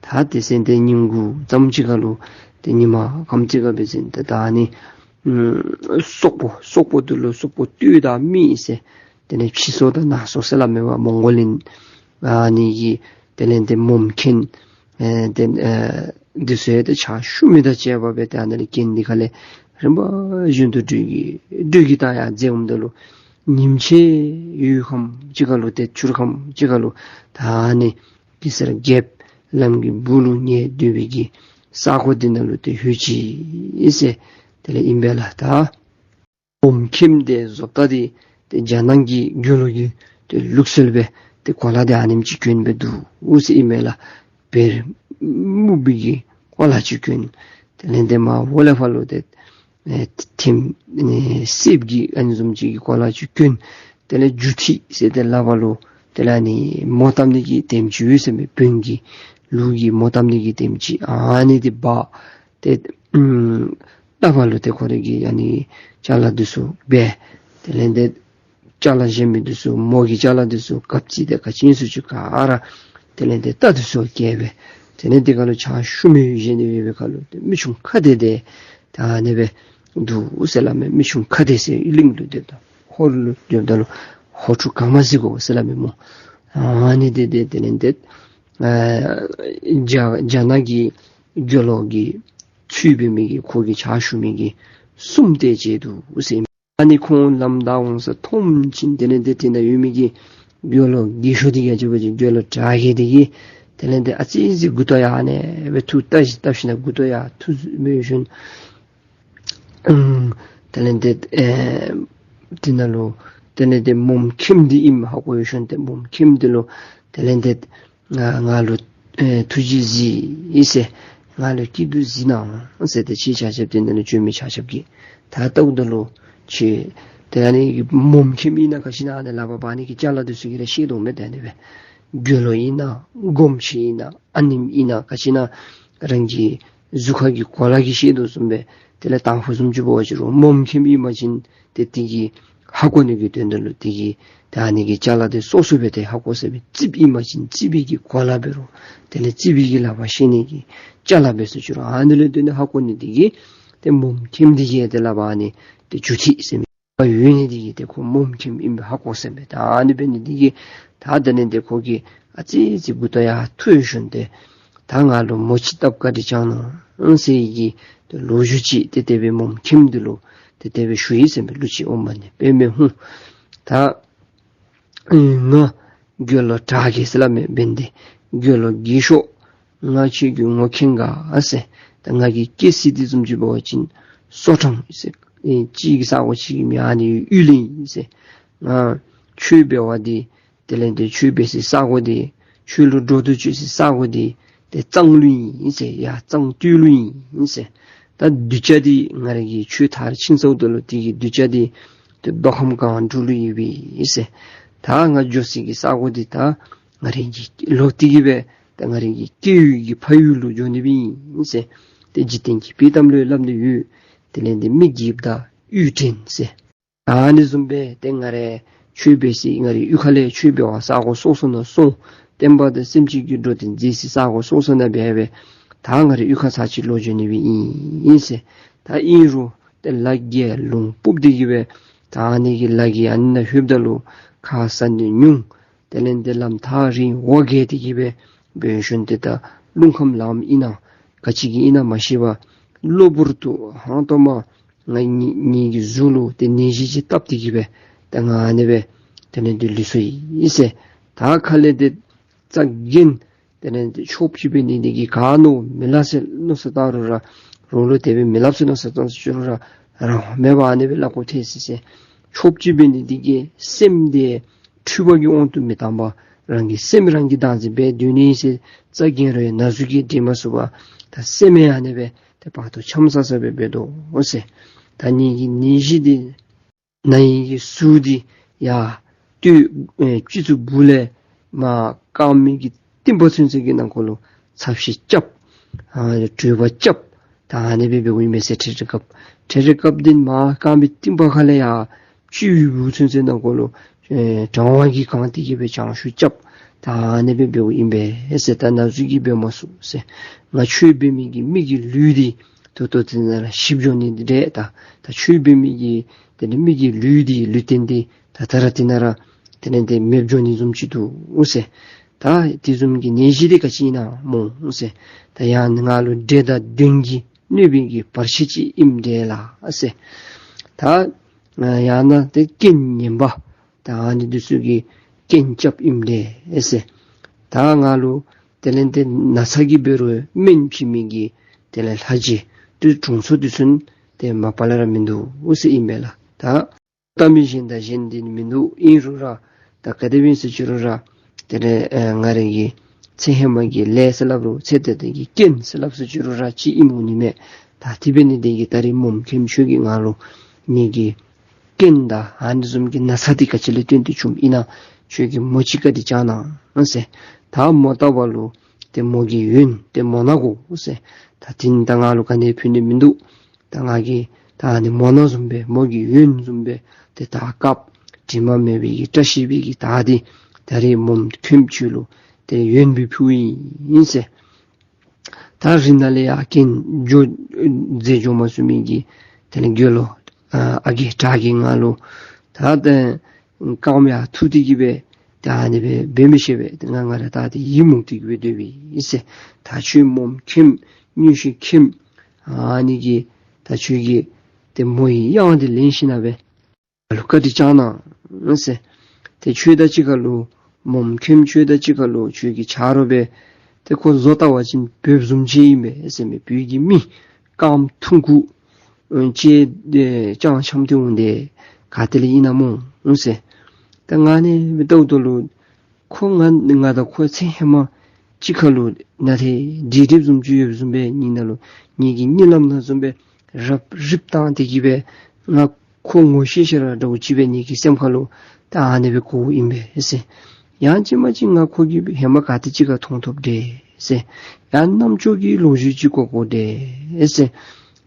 ད་དེ་ཚེ་ཏེ་ཉིན་གུང་ཙམ་ཅིག་ཁར་ལུ་ཏེ་ཉིན་མ་ཁམས་ཅིག་ཁར་འབད་བ་ཅིན་ཏེ་ད་ཨ་ནི་ཨམ་སོག་པོ་སོག་པོ་འདི་ལུ་སོག་པོ་སྟོད་དང་སྨད་ཟེར་དེ་ལས་ཕྱི་སོ་དང་ནང་སོ་ཟེར་སླབ་མས་པ། མོང་གོ་ལིང་ཨ་ནི་གི་དེ་ལས་ཏེ་མོམ་ཁྱིམ་ཨེ་ཏེ་ཨེ་འདི་ཚུ་ཡང་ཏེ་ཕྱག་ཞུ་མི་དང་བཅས་པ་སྦེ་ཏེ་ཨ་ནི་ལས་གྱེན་འདི་ཁ་ལས་རིམ་པ་བཞིན་དུ་སྦྲུལ་གྱི་སྦྲུལ་གྱི་གདངས་ཡང་མཛད་འོངམ་ད་ལུ་ཉིནམ་ཕྱེད་ཡུད་ཁམས་ཅིག་ཁར་ལུ་ཏེ་ཕྱི་རུ་ཁམས་ཅིག་ཁར་ལུ་ད་ཨ་ནི་གེ་སར་རྒྱལཔོ་ལམ་གྱི་སྦུག་ལུ་ཉལ་སྡོད་པའི་གི་ས་གོ་འདི་ནང་ལུ་ཏེ་ལྷོད་ཅི་ཟེར་དེ་ལས་ཨིན་པས་ལགས། ད་ སྦོམ་ཁྱིམ་དེ་བཟོ་ལྟ་དེ་ཏེ་རྒྱ་ནག་གི་རྒྱུ་ལོ་གི་ཏེ་ལུགས་སྲོལ་སྦེ་ཏེ་གོ་ལ་དེ་ཨ་ནེམ་ཅིག་གྱོན་སྦེ་འདུག་ཟེར་ཨིན་མས་ལགས། བེར་སྨུག་པའི་གི་གོ་ལ་ཅིག་གྱོན། དེ་ལས་ཏེ་མར་འོག་ལས་ཕར་ལུ་ཏེ་ཨེ་ཐེམ་ཨེ་སེརཔོ་གི་ཨ་ནི་བཟུམ་ཅིག་གི་གོ་ལ་ཅིག་གྱོན། དེ་ལས་འཇུ་ཐིག་ཟེར་ཏེ་ལག་པ་ལུ་དེ་ལས་ཨ་ནི་མོ་བཏབ་ནི་གི་དེམ་ཅིག་ཡོད་ཟེར་མས། བོན་གྱི་ལུགས་ཀྱི་མོ་བཏབ་ནི་གི་དེམ་ཅིག་ཨ་ནི་དེ་འབག། ཏེ་ཨམ་རྟ་ཕར་ལུ་ཏེ་ཁོ་རའི་གི་ཨ་ནི་ཅ་ལ་འདི་ཚུ་སྦེ། དེ་ལས་ཏེ་ཅ་ལ་གཞན་མི་འདི་ཚུ་མོ་གི་ཅ་ལ་འདི་ཚུ་གབ་རྩེ་དང་ག་ཅི་ཨིན་ཚུ་ཅིག་ག་ར་དེ་ལས་ཏེ་རྟ་འདི་ཚུ་བཀལ་སྦེ། དེ་ལས་དེ་ཁར་ལུ་ཕྱག་ཞུ་མི་ཡོད་ཟེར་ནི་ཡོད་པའི་ཁར་ལུ་ཏེ་མི་ཆུང་ཁ་བདེ་བདེ་ད་ཨ་ནི་སྦེ་འདུག་ཟེར་སླབ་མས། མི་ཆུང་ཁ་བདེ་ཟེར་གླིང་ལུ་སྡོདཔ་ད་ཧོར་ལུ་སྡོདཔ་ད་ལུ་ཧོར་ཕྲུག་གང་མ་གཟིགས་དགོ་ཟེར་སླབ་མས་སྨོ། ཨ་ནི་དེ་དེ་དེ་ལས་ཏེ་ཨ་རྒྱ་རྒྱ་ནག་གི་རྒྱུ་ལོ་གི་ཚུལ་འབད་མི་གི་ཁོ་གི་ཕྱག་ཞུ་མི་གི་གསུམ་དེ་ཅིག་འདུག་ཟེར། ཨ་ནི་ཁོང་ལམ་བདའ་འོང་ས་མཐོངམ་ཅིག་དེ་ལས་ཏེ་དེ་ནང་ཡོད་མི་གི་རྒྱུ་ལོ་རྒས་ཤོས་དེ་གིས་ཨ་ཙི་བ་ཅིན་རྒྱུ་ལོ་དྲག་གི་དེ་གིས་དེ་ལས་ཏེ་ཨ་ཙི་ཅིག་མགུ་ཏོ་ཡར་ཨ་ནི་སྦེ་ཐུག་བལྟ་ཞིནམ་བལྟ་ཞིནམ་ལས་མགུ་ཏོ་ཡར་ཐུག་ཟེར་སྦེ་ཞིནམ་ཨམ་དེ་ལས་ཏེ་ཨེ་དེ་ནང་ལུ་དེ་ལས་ཏེ་སྦོམ་ཁྱིམ་འདི་ཨིནམ་ཧ་གོ་ཡོད་ཞིནམ་ཏེ་སྦོམ་ཁྱིམ་འདི་ལུ་དེ་ལས་ཏེ་ང་ང་ལུ་ཨེ་ཐུགས་རྗེ་གཟིགས་ཟེར། ང་ལུ་སྐྱིད་སྡུག་གཟིགས་གནང་ཟེར་ཏེ་ཁྱེད་ཆ་ཁྱབ་དེ་ནང་ལུ་བྱོན་མི་ཆ་ཁྱབ་ཀྱིས་ད་ལྟོ་ད་ལུ་ཁྱེད་དེ་ཨ་ནི་སྦོམ་ཁྱིམ་ཨིན་ན་ག་ཅི་ཨིན་ན་ཨ་ནི་ལག་པར་འབག་ནི་གི་ཅ་ལ་འདི་ཚུ་གིས་ར་ཤེས་དོ་མས། ད་ཨ་ནི་སྦེ་རྒྱུ་ལོ་ཨིན་ན་སྒོམ་ཆེན་ཨིན་ན་ཨ་ནེམ་ཨིན་ན་ག་ཅི་ཨིན་ན་རང་གི་གཟུགས་ཁ་གི་གོ་ལ་གིས་ཤེས་དོ་བཟུམ་སྦེ་དེ་ལས་དང་ཕུ་བཟུམ་ཅིག་འབད་བ་ཅིན་རུང་སྦོམ་ཁྱིམ་ཨིན་པ་ཅིན་ཏེ་དེ་གིས་ཧ་གོ་ནི་གི་དོན་དག་ལུ་དེ་གིས་ད་ཨ་ནི་གི་ཅ་ལ་དེ་སོ་སོ་སྦེ་ཏེ་ཧ་གོ་ཟེར་སྦེ་རྩིགཔ་ཨིན་པ་ཅིན་རྩིག་པའི་གི་གོ་ལ་འབད་རུང་དེ་ལས་རྩིག་པའི་གི་ལག་པར་བཤེད་ནི་གི་ཅ་ལ་འབད་ཟེར་ཅི་རུང་ཨ་ནི་ལུ་དེ་ནི་ཧ་གོ་ནི་དེ་གིས་ཏེ་སྦོམ་ཁྱིམ་དེ་གིས་ཏེ་ལག་པར་ཨ་ནི་ཏེ་འཇུ་ཐིག་ཟེར་མི་ཡོད་ནི་དེ་གིས་ཏེ་ཁོ་སྦོམ་ཁྱིམ་ཨིན་པས་ཧ་གོ་ཟེར་མས། ད་ཨ་ནི་འབད་ནི་དེ་གིས་ད་དེ་ལས་ཏེ་ཁོ་གིས་ཨ་ཙི་ཅིག་མགུ་ཏོ་ཡར་ཐུག་ཡོད་ཞིནམ་ཏེ་ད་ང་ལུ་མོ་ཅིག་བཏབ་བཀའ་དྲིན་བསྐྱང་གནང་ཟེར་གྱི་ཏེ་ལོ་རྒྱུས་ཅིག་ཏེ་དེ་སྦེ་སྦོམ་ཁྱིམ་འདི་ལུ་ཏེ་དེ་སྦེ་ཞུ་ཡི་ཟེར་མས། ལུ་ཅིག་ཨོཾ་མ་ཎི་པདྨེ་ཧཱུྃ། ད་ང་རྒྱུ་ལོ་དྲག་གི་ཟེར་སླབ་མས། འབདན་ཏེ་རྒྱུ་ལོ་རྒས་ཤོས་ང་ཁྱོད་ཀྱིས་ངོ་མཁྱེན་ག་ཟེར། ད་ང་གིས་སྐྱེ་ས་འདི་བཟུམ་ཅིག་འབད་བ་ཅིན་སོ་ཕྲང་ཟེར་ཨེ་ཅིག་གི་ས་གོ་ཅིག་གི་མིང་ཨ་ནི་ཡུལ་ཨིན་ཟེར། ང་ཆོས་འབད་བ་འདི་དེ་ལས་ཏེ་ཆོས་འབད་སའི་ས་གོ་འདི་ཆོས་ལུ་འགྲོ་འདུག་བྱེད་སའི་ས་གོ་འདི་ཏེ་གཙང་ལུ་ཨིན་ཟེར། ཡར་གཙང་སྟོད་ལུ་ཨིན་ཟེར། ད་གདུལ་བྱ་འདི་ང་རའི་གི་ཆོས་མཐར་ཕྱིན་སོངམ་ད་ལུ་དེ་གི་གདུལ་བྱ་འདི་ཏེ་མདོ་ཁམས་སྒང་དྲུག་ལུ་ཡོདཔ་ཨིན་ཟེར། ད་ང་འགྱོ་སའི་གི་ས་གོ་འདི་ད་ང་རའི་གི་ལོག་སྟེ་གི་སྦེ་ད་ང་རའི་གི་སྐྱེ་ཡུལ་གྱི་ཕ་ཡུལ་ལུ་འགྱོ་ནི་སྦེ་ཨིན་ཟེར། ཏེ་འཇིག་རྟེན་གྱི་དཔྱེ་གཏམ་ལུ་སླབ་ནི་ཡོད། དེ་ལས་ཏེ་མི་རྒསཔ་ད་གཡུས་དྲན་ཟེར། ཨ་ནི་བཟུམ་སྦེ་ཏེ་ང་ར་ཆོས་འབད་སའི་ང་རའི་གཡུས་ཁ་ལས་ཆོས་འབད་བར་ས་གོ་སོ་སོ་ནང་སོང་། བསྟན་པ་དང་སེམས་ཅན་གྱི་འགྲོ་དོན་མཛད་སའི་ས་གོ་སོ་སོ་ནང་འབད་སྦེ་ད་ང་རའི་གཡུས་ཁ་ཚར་གཅིག་ལོག་འགྱོ་ནི་སྦེ་ཨིན་ཟེར། ད་ཨིན་རུང་ཏེ་ལ་རྒས་ལུང་སྤུབས་ཏེ་གི་སྦེ་ད་ཨ་ནི་གི་ལ་གི་ཨ་ནི་ནང་ལྷོདཔ་ད་ལུ་ཁ་ཟ་ནི་ཉུང་། དེ་ལས་ཏེ་ལམ་ཐག་རིང་བ་རྒས་ཏེ་གི་སྦེ་འབད་ཞིནམ་ཏེ་ད་རླུང་ཁམས་ལངམ་ཨིན་ན་ག་ཅི་གི་ཨིན་ན་མ་ཤེས་པར་གློ་བུར་དུ་ཧང་སྟོང་མ་ང་ངེ་ངེ་གི་གཟུགས་ལུ་ཏེ་ནད་གཞི་ཅིག་བཏབ་སྟེ་གི་སྦེ་ད་ང་ཨ་ནི་སྦེ་དེ་ལས་ཏེ་ལུས་སོ་ཡི་ཟེར། ད་ཁ་ལས་ཏེ་རྩ་འགེངས་དེ་ལས་ཏེ་ཆོསཔ་ཅིག་འབད་ནི་དེ་གིས་ག་མནོ་མི་སླབ་ཟེར་མནོ་བསམ་བཏང་རུང་ར་རོགས་ལུ་དེ་སྦེ་མི་སླབ་ཟེར་མནོ་བསམ་བཏང་ཟེར་ཅི་རུང་ར་རང་མེད་པར་ཨ་ནི་སྦེ་ལ་ཁོ་ཐལ་སི་སི་ཆོསཔ་ཅིག་འབད་ནི་དེ་གིས་སེམས་དེ་འཁྲུལ་པ་གི་དབང་དུ་མི་བཏང་པར་རང་གི་སེམས་རང་གིས་བདག་འཛིན་འབད་སྡོད་ནི་ཟེར། རྩ་འགེངས་རུང་ན་ཟུག་གིས་འདྲེན་མ་ཚུགས་པར་ད་སེམས་ཡང་ཨ་ནི་སྦེ་ད་བར་དོ་འཁྱམས་ས་ས་སྦེ་འབད་དོ་ཟེར། ད་ངེ་གི་ནད་གཞི་འདི་ན་ཡི་གི་ཟུག་འདི་ཡར་སྟོད་ཨེ་སྤྱི་གཙུག་སྦུག་ལས་མར་རྐངམ་གི་རྟིང་པ་ཚུན་ཚོད་ཀྱི་ནང་འཁོད་ལུ་ཚབ་ཤིང་རྐྱབ། ཨ་གྲོད་པ་རྐྱབ། ད་ཨ་ནི་སྦེ་འབདཝ་ཨིན་མས་ཟེར། ཐད་རི་རྐབ་ཐད་རི་རྐབ་འདི་མར་རྐངམ་གི་རྟིང་པ་ཁ་ལས་ཡར་སྤྱི་གཙུག་སྦུག་ཚུན་ཚོད་ནང་འཁོད་ལུ་ཨེ་གྲང་བ་གིས་གང་སྟེ་གི་སྦེ་གྱང་ཤུགས་རྐྱབ། ད་ཨ་ནི་སྦེ་འབདཝ་ཨིན་པས་ཟེར། ད་ན་ཟུག་གིས་འབད་མ་ཚུགས་ཟེར། ང་ཆོས་འབད་མི་གི་མི་གི་ལུས་འདི་ད་ལྟོ་འདི་ནང་ར་ཤི་འགྱོ་ནི་འདི་རེད། ད་ད་ཆོས་འབད་མི་གི་དེ་ནི་མི་གི་ལུས་འདི་ལུས་རྟེན་འདི་ད་ད་ར་འདི་ནང་ར་དེ་ལས་ཏེ་མེདཔ་འགྱོ་ནི་བཟུམ་ཅིག་འདུག་ཟེར། ད་དེ་བཟུམ་གྱི་ནད་གཞི་འདི་ག་ཅི་ཨིན་ན་སྨོ་ཟེར། ད་ཡང་ང་ལུ་འདྲེ་དང་གདོན་གྱིས་གནོད་པའི་གི་བར་ཆད་ཅིག་ཨིནམ་འདྲས་ལགས་ཟེར། ད་ཡང་ན་ཏེ་རྐྱེན་ངན་པ་ད་ཨ་ནི་འདི་ཚུ་གིས་རྐྱེན་རྐྱབ་ཨིནམ་འདྲས་ཟེར། ད་ང་ལུ་དེ་ལས་ཏེ་ན་ཚ་གིས་འབད་རུང་སྨན་བྱིན་མི་གི་དེ་ལས་ལྷ་རྗེ་དུད་དྲུང་འཚོ་འདི་ཚུ་ཏེ་མ་པ་ལས་ར་མིན་འདུག་ཟེར་ཨིན་མས་ལགས། ད་ལྟ་མི་གཞན་དང་གཞན་འདི་མིན་འདུག། ཨིན་རུང་ར་ད་ག་དེ་སྦེ་ཟེར་ཅི་རུང་ར་དེ་ལས་ཨེ་ང་རའི་གི་ཚེ་ཧེ་མ་གི་ལས་ཟེར་སླབ་རུང་ཚེ་འདི་ལྟ་གི་རྐྱེན་ཟེར་སླབ་ཟེར་ཅི་རུང་ར་ཅིག་ཨིནམ་འོང་ནི་མས། ད་དེ་འབད་ནི་དེ་གིས་ད་རིས་མོམ་མཁྱེན་ཁྱོད་ཀྱིས་ང་ལུ་ངེ་གི་རྐྱེན་དང་ཨ་ནི་བཟུམ་གྱི་ན་ཚ་འདི་ག་ཅི་ལས་བརྟེན་ཏེ་བྱུངམ་ཨིན་ན་ཁྱོད་ཀྱིས་མོ་ཅིག་བཀའ་དྲིན་བསྐྱང་གནང་ཟེར། ད་མོ་བཏབ་པ་ལུ་ཏེ་མོ་གི་ཡོན་ཏེ་མོ་ན་དགོ་ཟེར། ད་དེ་ནི་ད་ང་ལུ་ག་ནི་ཕུལ་ནི་མིན་འདུག། ད་ང་གིས་ད་ཨ་ནི་མོ་ན་བཟུམ་སྦེ་མོ་གི་ཡོན་བཟུམ་སྦེ་ཏེ་ད་སྐབས་དྲི་མ་མེད་པའི་གི་བཀྲ་ཤིས་པའི་གི་ད་འདི་ད་རིས་མོམ་མཁྱེན་ཁྱོད་ལུ་ཏེ་ཡོན་སྦེ་ཕུལཝ་ཨིན་ཟེར། ད་རིང་ནཱ་ལས་ཡར་རྐྱེན་འགྱོ་མཛད་འགྱོ་མ་ཚུགས་མི་གི་དེ་ལས་དགེ་སློང་ཨ་ཨ་རྒས་དྲག་གིས་ང་ལུ་ད་ཏེ་རྐངམ་ཡར་འཐུ་སྟེ་གི་སྦེ་ད་ཨ་ནི་སྦེ་འབད་མི་ཤེས་པས། ཏེ་ང་ང་ར་ད་ཏེ་ཡི་མུག་སྟེ་གི་སྦེ་སྡོད་པས་ཟེར། ད་ཁྱོད་མོམ་མཁྱེན་མངོན་ཤེས་མཁྱེན་ཨ་ནི་གིས་ད་ཁྱོད་ཀྱིས་ཏེ་མོ་ཡི་གཡང་འདི་ལེན་ཞིནམ་ལས་ང་ལུ་བཀའ་དྲིན་བསྐྱང་གནང་ཟེར། ཏེ་ཁྱོད་དང་གཅིག་ཁར་ལུ་མོམ་མཁྱེན་ཁྱོད་དང་གཅིག་ཁར་ལུ་ཁྱོད་ཀྱི་ཆ་རོགས་སྦེ་ཏེ་ཁོ་བཟོ་བལྟ་བ་ཅིན་བོདཔ་བཟུམ་ཅིག་ཨིན་པས་ཟེར་མས། བོད་ཀྱི་མི་རྐངམ་ཐུང་ཀུ་ཨེ་ཅིག་ཏེ་ཅང་འཆམ་སྟེ་འོང་སྟེ་ག་ཏེ་ལས་ཨིན་ན་སྨོ་ཟེར། ད་ང་ནི་སྦེ་བལྟཝ་ད་ལུ་ཁོ་ང་ང་དང་ཁོ་ཚེ་ཧེ་མ་གཅིག་ཁར་ལུ་ན་ཏེ་འདྲིས་སྒྲིབ་བཟུམ་ཅིག་ཡོདཔ་བཟུམ་སྦེ་ངེའི་ནང་ལུ་ངེ་གི་གཉིད་ལམ་ནང་བཟུམ་སྦེ་རབ་རིབ་བཏང་སྟེ་གི་སྦེ་ང་ཁོ་ངོ་ཤེས་ཤེས་ར་འདྲཝ་ཅིག་སྦེ་ངེ་གི་སེམས་ཁར་ལུ་ད་ཨ་ནི་སྦེ་གོཝ་ཨིན་པས་ཟེར། ཡང་ཅིག་མ་ཅིག་ང་ཁོ་གིས་ཧེ་མ་ག་ཏེ་ཅིག་ཁར་མཐོང་ཐོབ་དེས་ཟེར། ཡང་རྣམ་ཅོ་གི་ལོ་རྒྱུས་ཅིག་གོ་གོ་དེས་ཟེར།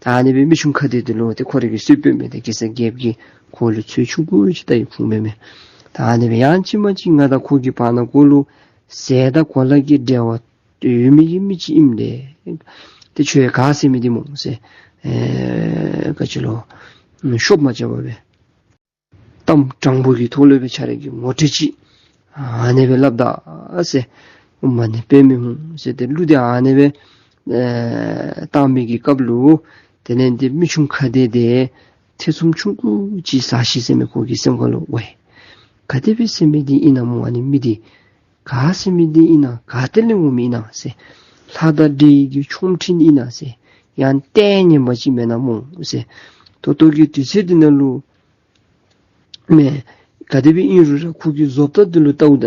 ད་ཨ་ནི་སྦེ་མི་ཆུང་ཁ་བདེ་འདི་ལུ་ཏེ་ཁོ་རའི་གི་སྲིད་པའི་མི་དེ་གེ་སར་རྒྱལཔོ་གིས་ཁོ་ལུ་ཚོད་ཆུང་ཀུ་ཅིག་ད་ཡི་ཕུལ་མས་མས། ད་ཨ་ནི་སྦེ་ཡང་ཅིག་མ་ཅིག་ང་དང་ཁོ་གི་བར་ན་ཁོ་ལུ་ཟས་དང་གོ་ལ་གི་འབྲེལ་བ་ཡོད་མི་གི་མི་ཅིག་ཨིནམ་ད་ཏེ་ཁྱོད་ག་ཟེར་མི་འདི་སྨོ་ཟེར། ཨེ་ག་ཅི་ལོ་ཤོབ་མ་རྐྱབ་པར་སྦེ་གཏམ་དྲང་པོ་གི་ཐོག་ལས་སྦེ་ཁྱོད་རའི་གི་ངོ་སྤྲོད་ཅིག་ཨ་ནི་སྦེ་སླབ་ད་ཟེར། ཨོ་མ་ནི་དཔེ་མི་སྨོ་ཟེར། ཏེ་གླུ་འདི་ཨ་ནི་སྦེ་ཨེ་བཏང་མི་གི་སྐབས་ལུ་དེ་ལས་ཏེ་མི་ཆུང་ཁ་བདེ་དེ་ཐེ་ཚོམ་ཆུང་ཀུ་ཅིག་ཟ་ཅི་ཟེར་མས། ཁོ་གི་སེམས་ཁར་ལུ་ཝའི་ག་དེ་སྦེ་ཟེར་མི་འདི་ཨིན་ན་སྨོ། ཨ་ནི་མི་འདི་ག་ཟེར་མི་འདི་ཨིན་ན་ག་ཏེ་ལས་འོང་མི་ཨིན་ན་ཟེར། ལྷ་དང་འདྲེ་གི་ཆོ་འཕྲུལ་ཨིན་ན་ཟེར། ཡང་ལྟས་ངན་པ་ཅིག་མེན་ན་སྨོ་ཟེར། ད་ལྟོ་གི་དུས་ཚོད་འདི་ནང་ལུ་མེན། ག་དེ་སྦེ་ཨིན་རུང་ར་ཁོ་གི་བཟོ་ལྟ་འདི་ལུ་བལྟཝ་ད་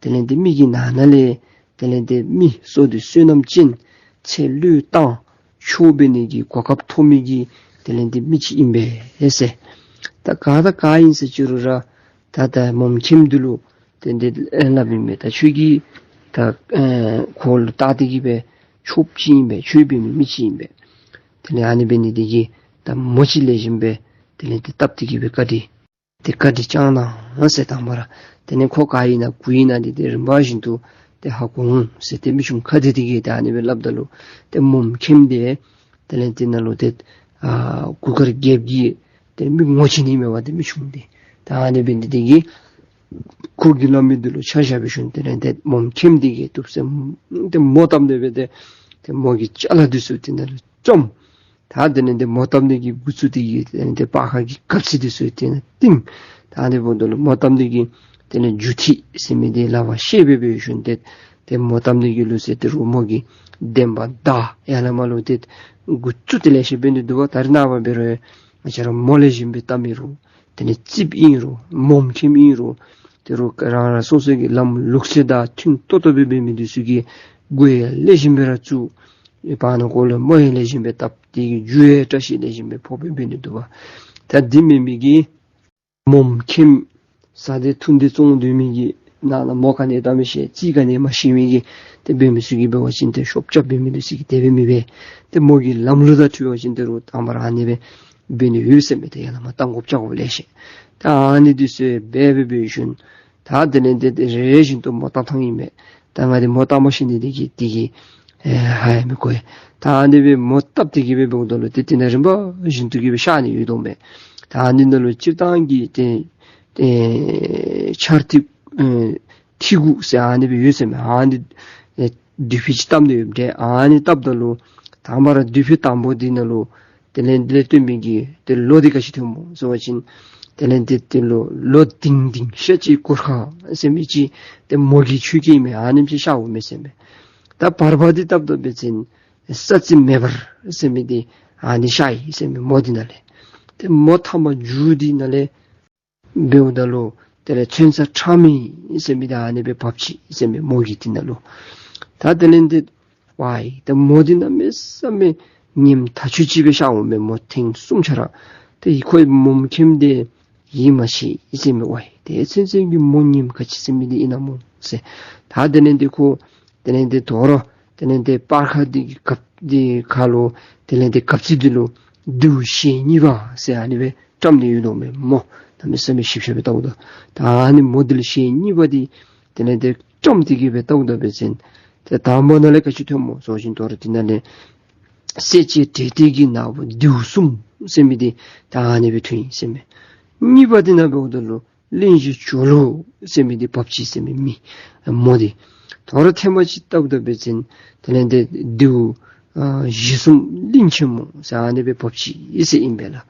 དེ་ལས་ཏེ་མི་གི་ནང་ན་ལས་དེ་ལས་ཏེ་མི་བསོད་བདེ་བསོད་ནམས་ཅན་ཚེ་བློས་བཏང་ཆོག་པའི་ནི་གི་གོ་སྐབས་ཐོབ་མི་གི་དེ་ལས་ཏེ་མི་ཅིག་ཨིན་པས་ཟེར། ད་ག་དང་ག་ཨིན་ཟེར་ཅི་རུང་ར་ད་ད་མོམ་མཁྱེན་འདི་ལུ་ཏེ་འདི་སླབ་ཨིན་མས། ད་ཁྱོད་ཀྱིས་ད་ཨེ་ཁོ་ལུ་བལྟ་སྟེ་གི་སྦེ་ཆོསཔ་ཅིག་ཨིན་པས། ཆོས་འབད་མི་མི་ཅིག་ཨིན་པས། དེ་ལས་ཨ་ནི་འབད་ནི་འདི་གིས་ད་མོ་ཅིག་ལེགས་ཤོམ་སྦེ་དེ་ལས་ཏེ་བཏབ་སྟེ་གི་སྦེ་བཀའ་དྲིན་ཏེ་བཀའ་དྲིན་བསྐྱང་གནང་ཟེར། དང་པ་ར་དེ་ལས་ཁོ་ག་ཨིན་ན་གུ་ཨིན་ན་འདི་ཏེ་རིམ་པ་བཞིན་དུ་ཏེ་ཧ་གོ་འོང་ཟེར། ཏེ་མི་ཆུང་ཁ་བདེ་འདི་གིས་ཏེ་ཨ་ནི་སྦེ་སླབ་ད་ལུ་ཏེ་མོམ་མཁྱེན་འདི་དེ་ལས་ཏེ་ནཱ་ལུ་ཏེ་ཨ་གུར་དཀར་རྒྱལཔོ་གི་ཏེ་མི་ངོ་ཅན་ཨིན་མས་པ་ཏེ་མི་ཆུང་འདི། ད་ཨ་ནི་འབད་ནི་འདི་གིས་ཁོ་གིས་སླབ་མི་འདི་ལུ་ཆ་བཞག་པའི་ཤུལ་དེ་ལས་ཏེ་མོམ་མཁྱེན་འདི་གིས་བཏུབ་ཟེར་ཏེ་མོ་བཏབ་ནི་འབད་དེ་ཏེ་མོ་གི་ཅ་ལ་འདི་ཚུ་དེ་ནང་ལུ་བཅོམ། ད་དེ་ལས་ཏེ་མོ་བཏབ་ནི་གི་འགོ་བཙུགས་ཏེ་གི་དེ་ལས་ཏེ་སྤར་ཁ་གི་གབ་རྩེ་འདི་ཚུ་དེ་ནང་བཏིང་། ད་ཨ་ནི་འབདཝ་ད་ལུ་མོ་བཏབ་ནི་གི་དེ་ལས་རྒྱུ་ཐིག་ཟེར་མི་འདི་ལག་པར་བཤེད་འབད་བའི་ཤུལ་ཏེ་ཏེ་མོ་བཏབ་ནི་གི་ལུགས་སྲོལ་འདི་རུང་མོ་གིས་འདན་མ་དར་ཡར་ལས་མར་ལུ་ཏེ་འགོ་བཙུགས་ཏེ་ལེ་ཤ་འབད་ནི་འདུག་པ། ད་རེས་ནངས་པ་འབད་རུང་ང་བཅས་ར་མོ་ལེགས་ཤོམ་སྦེ་བཏབ་མི་རུང་དེ་ལས་རྩིགཔ་ཨིན་རུང་མོམ་མཁྱེན་ཨིན་རུང་དེ་རུང་རང་རང་སོ་སོ་གི་ལམ་ལུགས་སྲོལ་དང་མཐུན་ཏོག་ཏོ་སྦེ་འབད་མི་འདི་ཚུ་གིས་འགོ་ཡང་ལེགས་ཤོམ་སྦེ་ར་བཙུགས། ཨེ་བར་ན་ཁོ་ལུ་མོ་ཡང་ལེགས་ཤོམ་སྦེ་བཏབ། དེ་གི་རྒྱུ་ཡང་བཀྲ་ཤིས་ལེགས་ཤོམ་སྦེ་ཕོགཔ་སྦེ་འབད་ནི་འདུག་པ། ད་འདི་མེན་མི་གིས་མོམ་མཁྱེན་ཟ་སྟེ་འཐུང་སྟེ་བཙོང་སྡོད་མི་གི་ནང་ན་མོ་ག་ནི་བཏབ་མི་ཤེས་རྩིག་ག་ནི་མ་ཤེས་མི་གིས་ཏེ་འབད་མི་ཚུ་གིས་འབད་བ་ཅིན་ཏེ་ཤོབ་རྐྱབ་འབད་མི་འདི་ཚུ་གིས་དེ་སྦེ་མི་འབད། ཏེ་མོ་གི་ལམ་ལུགས་དང་འཁྲིལ་བ་ཅིན་དེ་རུང་དང་པ་ར་ཨ་ནི་སྦེ་འབད་ནི་ཡོད་ཟེར་མས། ཏེ་ཡར་ལས་མར་བཏང་དགོཔ་བཅག་དགོཔ་ལེ་ཤ། ད་ཨ་ནི་འདི་ཚུ་འབད་འབད་འབད་ཞིནམ་ད་དེ་ལས་ཏེ་རེ་རེ་བཞིན་དུ་མོ་བཏབ་ཐངས་ཨིན་མས། ད་ང་འདི་མོ་བཏབ་མ་ཤེས་ནི་འདི་གིས་འདི་གིས་ཨེ་ཧ་ཡང་མི་གོ་ཡ། ད་ཨ་ནི་སྦེ་མོ་བཏབ་སྟེ་གི་སྦེ་འབདཝ་ད་ལུ་ཏེ་དེ་ནང་རིམ་པ་བཞིན་དུ་གི་སྦེ་གཤགས་ནི་ཡོད་དོ་མས། ད་ཨ་ནི་ནང་ལུ་སྤྱིར་བཏང་གི་ཏེ་ཨེ་ཆར་ཐིགས་ཨེ་ཐིགས་གུ་ཟེར་ཨ་ནི་སྦེ་ཡོད་ཟེར་མས། ཨ་ནི་ཨེ་མདུད་ཕུད་ཅིག་བཏབ་ནི་ཡོདཔ་འདྲས། ཨ་ནི་བཏབ་ད་ལུ་དང་པ་ར་མདུད་ཕུད་དང་པོ་འདི་ནང་ལུ་དེ་ལས་འདི་ལས་བརྟེན་མི་གི་ཏེ་ལོ་འདི་ག་ཅི་ཐོནམ་སྨོ་ཟེར་བ་ཅིན་དེ་ལས་འདི་ཏེ་ལོ་ལོ་ལྡིང་ལྡིང་ཤ་ཅིག་གུར་ཁ་ཟེར་མི་ཅིག་ཏེ་མོ་གི་ཆུ་སྐྱེས་མི་ཨ་ནེམ་ཅིག་ཤར་འོང་མས་ཟེར་མས། ད་བར་པ་འདི་བཏབ་ད་འབད་བ་ཅིན་ས་རྩི་མེ་འབར་ཟེར་མི་འདི་ཨ་ནི་ཤར་ཡི་ཟེར་མས་མོ་འདི་ནང་ལས། ཏེ་མོ་ཐ་མ་མཇུག་འདི་ནང་ལས་འབདཝ་ད་ལུ་དེ་ལས་ཚུན་ཚོད་ཁྲ་མི་ཟེར་མི་འདི་ཨ་ནི་སྦེ་བབས་ཅི་ཟེར་མས་མོ་གི་དེ་ནང་ལུ། ད་དེ་ལས་འདི་ཝའི་ད་མོ་འདི་གནམ་མེད་ས་མེད་ཉིནམ་ཐག་ཆོད་ཅིག་སྦེ་ཤར་འོང་མས། མོ་ཐེངས་གསུམ་ཆ་ར། ཏེ་ཁོ་མོམ་ཁེམ་འདི་ཡིད་མ་ཆེས་ཟེར་མས། ཝའི་ཏེ་ཚུན་ཚོད་ཀྱི་མོ་ཉིནམ་ག་ཅི་ཟེར་མི་འདི་ཨིན་ན་མོ་ཟེར། ད་དེ་ལས་འདི་ཁོ་དེ་ལས་འདི་དོ་རུང་དེ་ལས་འདི་སྤར་ཁ་འདི་གི་གབ་འདི་ཁ་ལུ་དེ་ལས་འདི་གབ་རྩེ་འདི་ལུ་རྡེའུ་ཞལ་གཉིས་པ་ཟེར་ཨ་ནི་སྦེ་བཀྲམ་སྟེ་ཡོད་དོ་མས་མོ། གནམ་མེད་ས་མེད་ཞིབ་ཞིབ་སྦེ་བལྟཝ་ད། ད་ཨ་ནི་མོ་འདི་ལུ་ཞལ་གཉིས་པ་འདི་དེ་ལས་འདི་བཀྲམ་སྟེ་གི་སྦེ་བལྟཝ་ད་འབད་བ་ཅིན་ཏེ་དང་པ་ནང་ལས་ག་ཅི་ཐོནམ་སྨོ་ཟེར་བ་ཅིན་དོ་རུང་དེ་ནང་ལས་སེར་སྐྱའི་དྲེལ་ཏེ་གི་ནག་པོ་རྡེའུ་གསུམ་ཟེར་མི་འདི་ད་ཨ་ནི་སྦེ་ཐོན་ཡི་ཟེར་མས། གཉིས་པ་འདི་ནང་འབདཝ་ད་ལུ་གླིང་བཞི་ཇོ་ལུ་ཟེར་མི་འདི་བབས་ཅི་ཟེར་མས་མི་མོ་འདི། དོ་རུང་ཐེངས་མ་ཅིག་བལྟཝ་ད་འབད་བ་ཅིན་དེ་ལས་འདི་རྡེའུ་ཨ་གཞི་གསུམ་གླིང་ཆེན་མོ་ཟེར་ཨ་ནི་སྦེ་བབས་ཅི་ཟེར་ཨིན་པས་ལགས།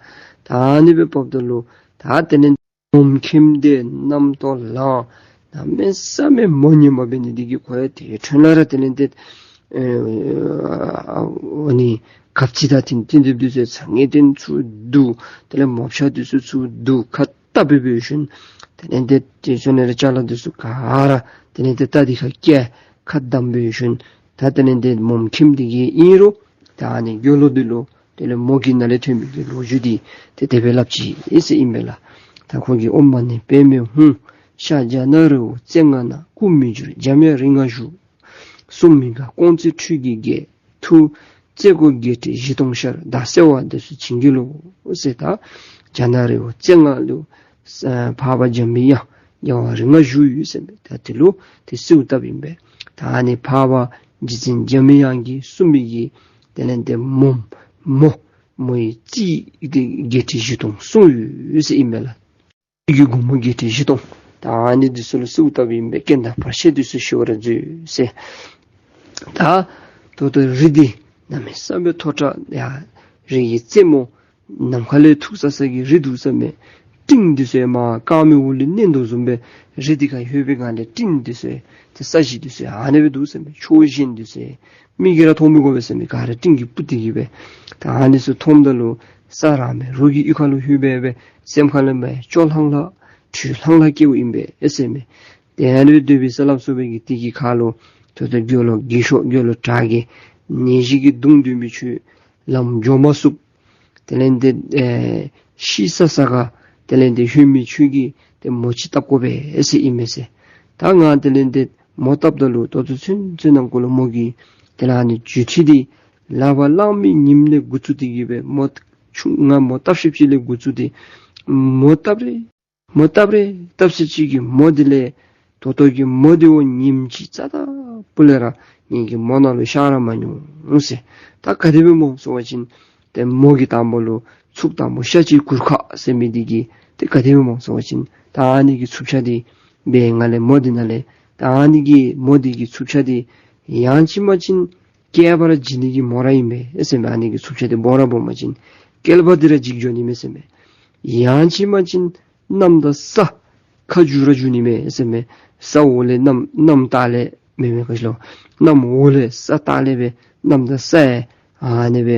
ད་ཨ་ནི་སྦེ་བབསཔ་ད་ལུ་ད་དེ་ལས་མོམ་ཁེམ་འདི་རྣམ་རྟོག་ལངས། གནམ་མེད་ས་མེད་མོ་ཉན་པ་འབད་ནི་འདི་གིས་ཁོ་ཡང་དེ་འཕྲོ་ལས་ར་དེ་ལས་འདི་ཨ་ནི་གབ་རྩེ་དང་དེ་དེ་འདི་ཚུ་ཚ་ངེ་དེ་ཚུ་བསྡུ། དེ་ལས་མོ་ཕྱག་འདི་ཚུ་ཚུ་བསྡུ། ཁ་བཏབ་སྦེ་འབད་ཞིནམ་དེ་ལས་འདི་དེ་ཚུ་ནང་ལས་ཅ་ལ་འདི་ཚུ་ག་ར་དེ་ལས་འདི་རྟ་འདི་ཁར་བཀལ། ཁ་བསྡམས་འབད་ཞིནམ་ད་དེ་ལས་འདི་མོམ་ཁེམ་འདི་གིས་ཨིན་རུང་ད་ཨ་ནི་རྒྱུ་ལོ་འདི་ལུ་དེ་ལས་མོ་གི་ནང་ལས་ཐོན་མི་གི་ལོ་རྒྱུས་འདི་ཏེ་དེ་སྦེ་སླབ་ཅི་ཨིན་ཟེར་ཨིན་པས་ལགས། ད་ཁོ་གིས་ཨོཾ་མ་ཎི་པདྨེ་ཧཱུྃ། ཤར་རྒྱ་ནག་རི་བོ་རྩེ་ལྔ་ན། སྐུ་མི་འགྱུར་འཇམ་དབྱངས་རིགས་ལྔ་བཞུགས། གསུང་མི་འགག་ཀོང་ཙེ་ཁྲུས་ཀྱི་རྒྱལ། ཐུགས་རྩེ་དགུ་བརྒྱད་ཁྲི་བཞི་སྟོང་ཤར། བདག་གསལ་བ་འདི་ཚུ་བྱིན་གྱིས་རློབས་ཟེར། ད་རྒྱ་ནག་རི་བོ་རྩེ་ལྔ་ལུ་འཕགས་པ་འཇམ་པའི་དབྱངས་རྒྱལ་བ་རིགས་ལྔ་བཞུགས་ཡོད་ཟེར་མས། ད་དེ་ལུ་ཏེ་གསོལཝ་བཏབ་ཨིན་པས། ད་ཨ་ནི་འཕགས་པ་རྗེ་བཙུན་འཇམ་དབྱངས་ཀྱིས་གསུངས་མི་གི་དེ་ལས་འདི་མོ་མོ་མོ་ཡི་རྩིས་འདི་བརྒྱད་ཁྲི་བཞི་སྟོང་གསུངས་ཡོད་ཟེར་ཨིན་མས་ལགས། གི་སྒོ་མོ་བརྒྱད་ཁྲི་བཞི་སྟོང་ད་ཨ་ནི་འདི་ཚུ་ལུ་གསོལཝ་བཏབ་ཨིན་པས། རྐྱེན་དང་བར་ཆད་འདི་ཚུ་ཞི་བར་མཛོད་ཟེར། ད་ད་ལྟོ་རི་འདི་གནམ་མེད་ས་མེད་མཐོ་དྲགས་ཡ། རི་གི་རྩེ་མོ་ནམ་མཁའ་ལས་ཐུག་ས་ས་གི་རི་འདུག་ཟེར་མས། སྤྲིན་འདི་ཚུ་ཡང་མར་སྐར་མའི་འོག་ལུ་མནན་དོ་བཟུམ་སྦེ་རི་འདི་ཁར་ལྷོད་པའི་སྒང་ལས་སྤྲིན་འདི་ཚུ་ཡང་ཏེ་ས་གཞི་འདི་ཚུ་ཡང་ཨ་ནི་སྦེ་འདུག་ཟེར་མས། ཕྱོགས་བཞི་འདི་ཚུ་ཡང་མིག་གིས་ར་མཐོང་མི་དགོ་པས་ཟེར་མས། ག་ར་སྤྲིན་གྱིས་སྤུབས་ཏེ་གི་སྦེ། ད་ཨ་ནི་ཚུ་མཐོངམ་ད་ལུ་ས་ར་མེད། རོགས་ཀྱི་གཡུས་ཁ་ལུ་ལྷོད་པའི་སྦེ་སེམས་ཁ་ལས་མར་སྐྱོ་ལྷང་ལྷང་འཁྲུལ་ལྷང་ལྷང་སྐྱེཝ་ཨིན་པས་ཟེར་མས། ཏེ་ཨ་ནི་སྦེ་སྡོད་པའི་ས་ལམ་སོགས་པའི་གི་དེ་གི་ཁ་ལུ་ད་ལྟོ་དགེ་སློང་དགེ་ཤོག་དགེ་སློང་དྲག་གི་ནད་གཞི་གིས་གདུང་འདུས་མི་ཁྱོད་ལམ་འགྱོ་མ་ཚུགས། དེ་ལས་འདི་ཨེ་ཤི་ས་ས་ག་དེ་ལས་འདི་ལྷོད་མི་ཁྱོད་ཀྱིས་ཏེ་མོ་ཅིག་བཏབ་དགོ་པས་ཟེར་ཨིན་མས་ཟེར། ད་ང་དེ་ལས་འདི་མོ་བཏབ་ད་ལུ་ད་ལྟོ་ཚུན་ཚོད་ནང་འཁོད་ལུ་མོ་གིས་དེ་ལས་ཨ་ནི་འགྱོ་ཁྲིད་འདི་ལག་པར་བླངས་མི་ཉིནམ་ལས་འགོ་བཙུགས་ཏེ་གི་སྦེ་མོ་ཆུང་ང་མོ་བཏབ་ཤེསཔ་ཅིག་ལས་འགོ་བཙུགས་ཏེ་མོ་བཏབ་རེ་མོ་བཏབ་རེ་བཏབ་ས་ཅིག་གི་མོ་འདི་ལས་ད་ལྟོ་གི་མོ་འདི་བ་ཉིནམ་གཅིག་རྩ་དང་པོ་ལས་ར་ངེ་གི་མོ་ནང་ལུ་ཤར་ར་མ་མྱོང་ཟེར། ད་ག་དེ་སྦེ་སྨོ་ཟེར་བ་ཅིན་ཏེ་མོ་གིས་དང་པོ་ལུ་ཚུགས་དང་པོ་ཤ་གཅིག་གུར་ཁ་ཟེར་མི་འདི་གིས་ཏེ་ག་དེ་སྦེ་སྨོ་ཟེར་བ་ཅིན་ད་ཨ་ནི་གི་ཚུབ་ཆ་འདི་སྦེ་ང་ལས་མོ་འདི་ནང་ལས་ད་ཨ་ནི་གི་མོ་འདི་གི་ཚུབ་ཆ་འདི་ཡང་ཅིན་མ་ཅིན་བསྐལ་པ་ར་འཇིག་ནི་གི་མོ་ར་ཨིན་པས་ཟེར་མས། ཨ་ནི་གི་ཚུབ་ཆ་འདི་སྦོམ་ར་སྦོམ་མ་ཅིན་བསྐལ་པ་འདི་ར་འཇིག་འགྱོ་ནི་མས་ཟེར་མས། ཡང་ཅིན་མ་ཅིན་གནམ་དང་ས་ཁ་འགྱུར་ར་འགྱུར་ནི་མས་ཟེར་མས། ས་འོག་ལས་གནམ་གནམ་ལྟག་ལས་མེན་མེན་ག་ཅི་ལོ། གནམ་འོག་ལས་ས་ལྟག་ལས་སྦེ་གནམ་དང་ས་ཡང་ཨ་ནི་སྦེ་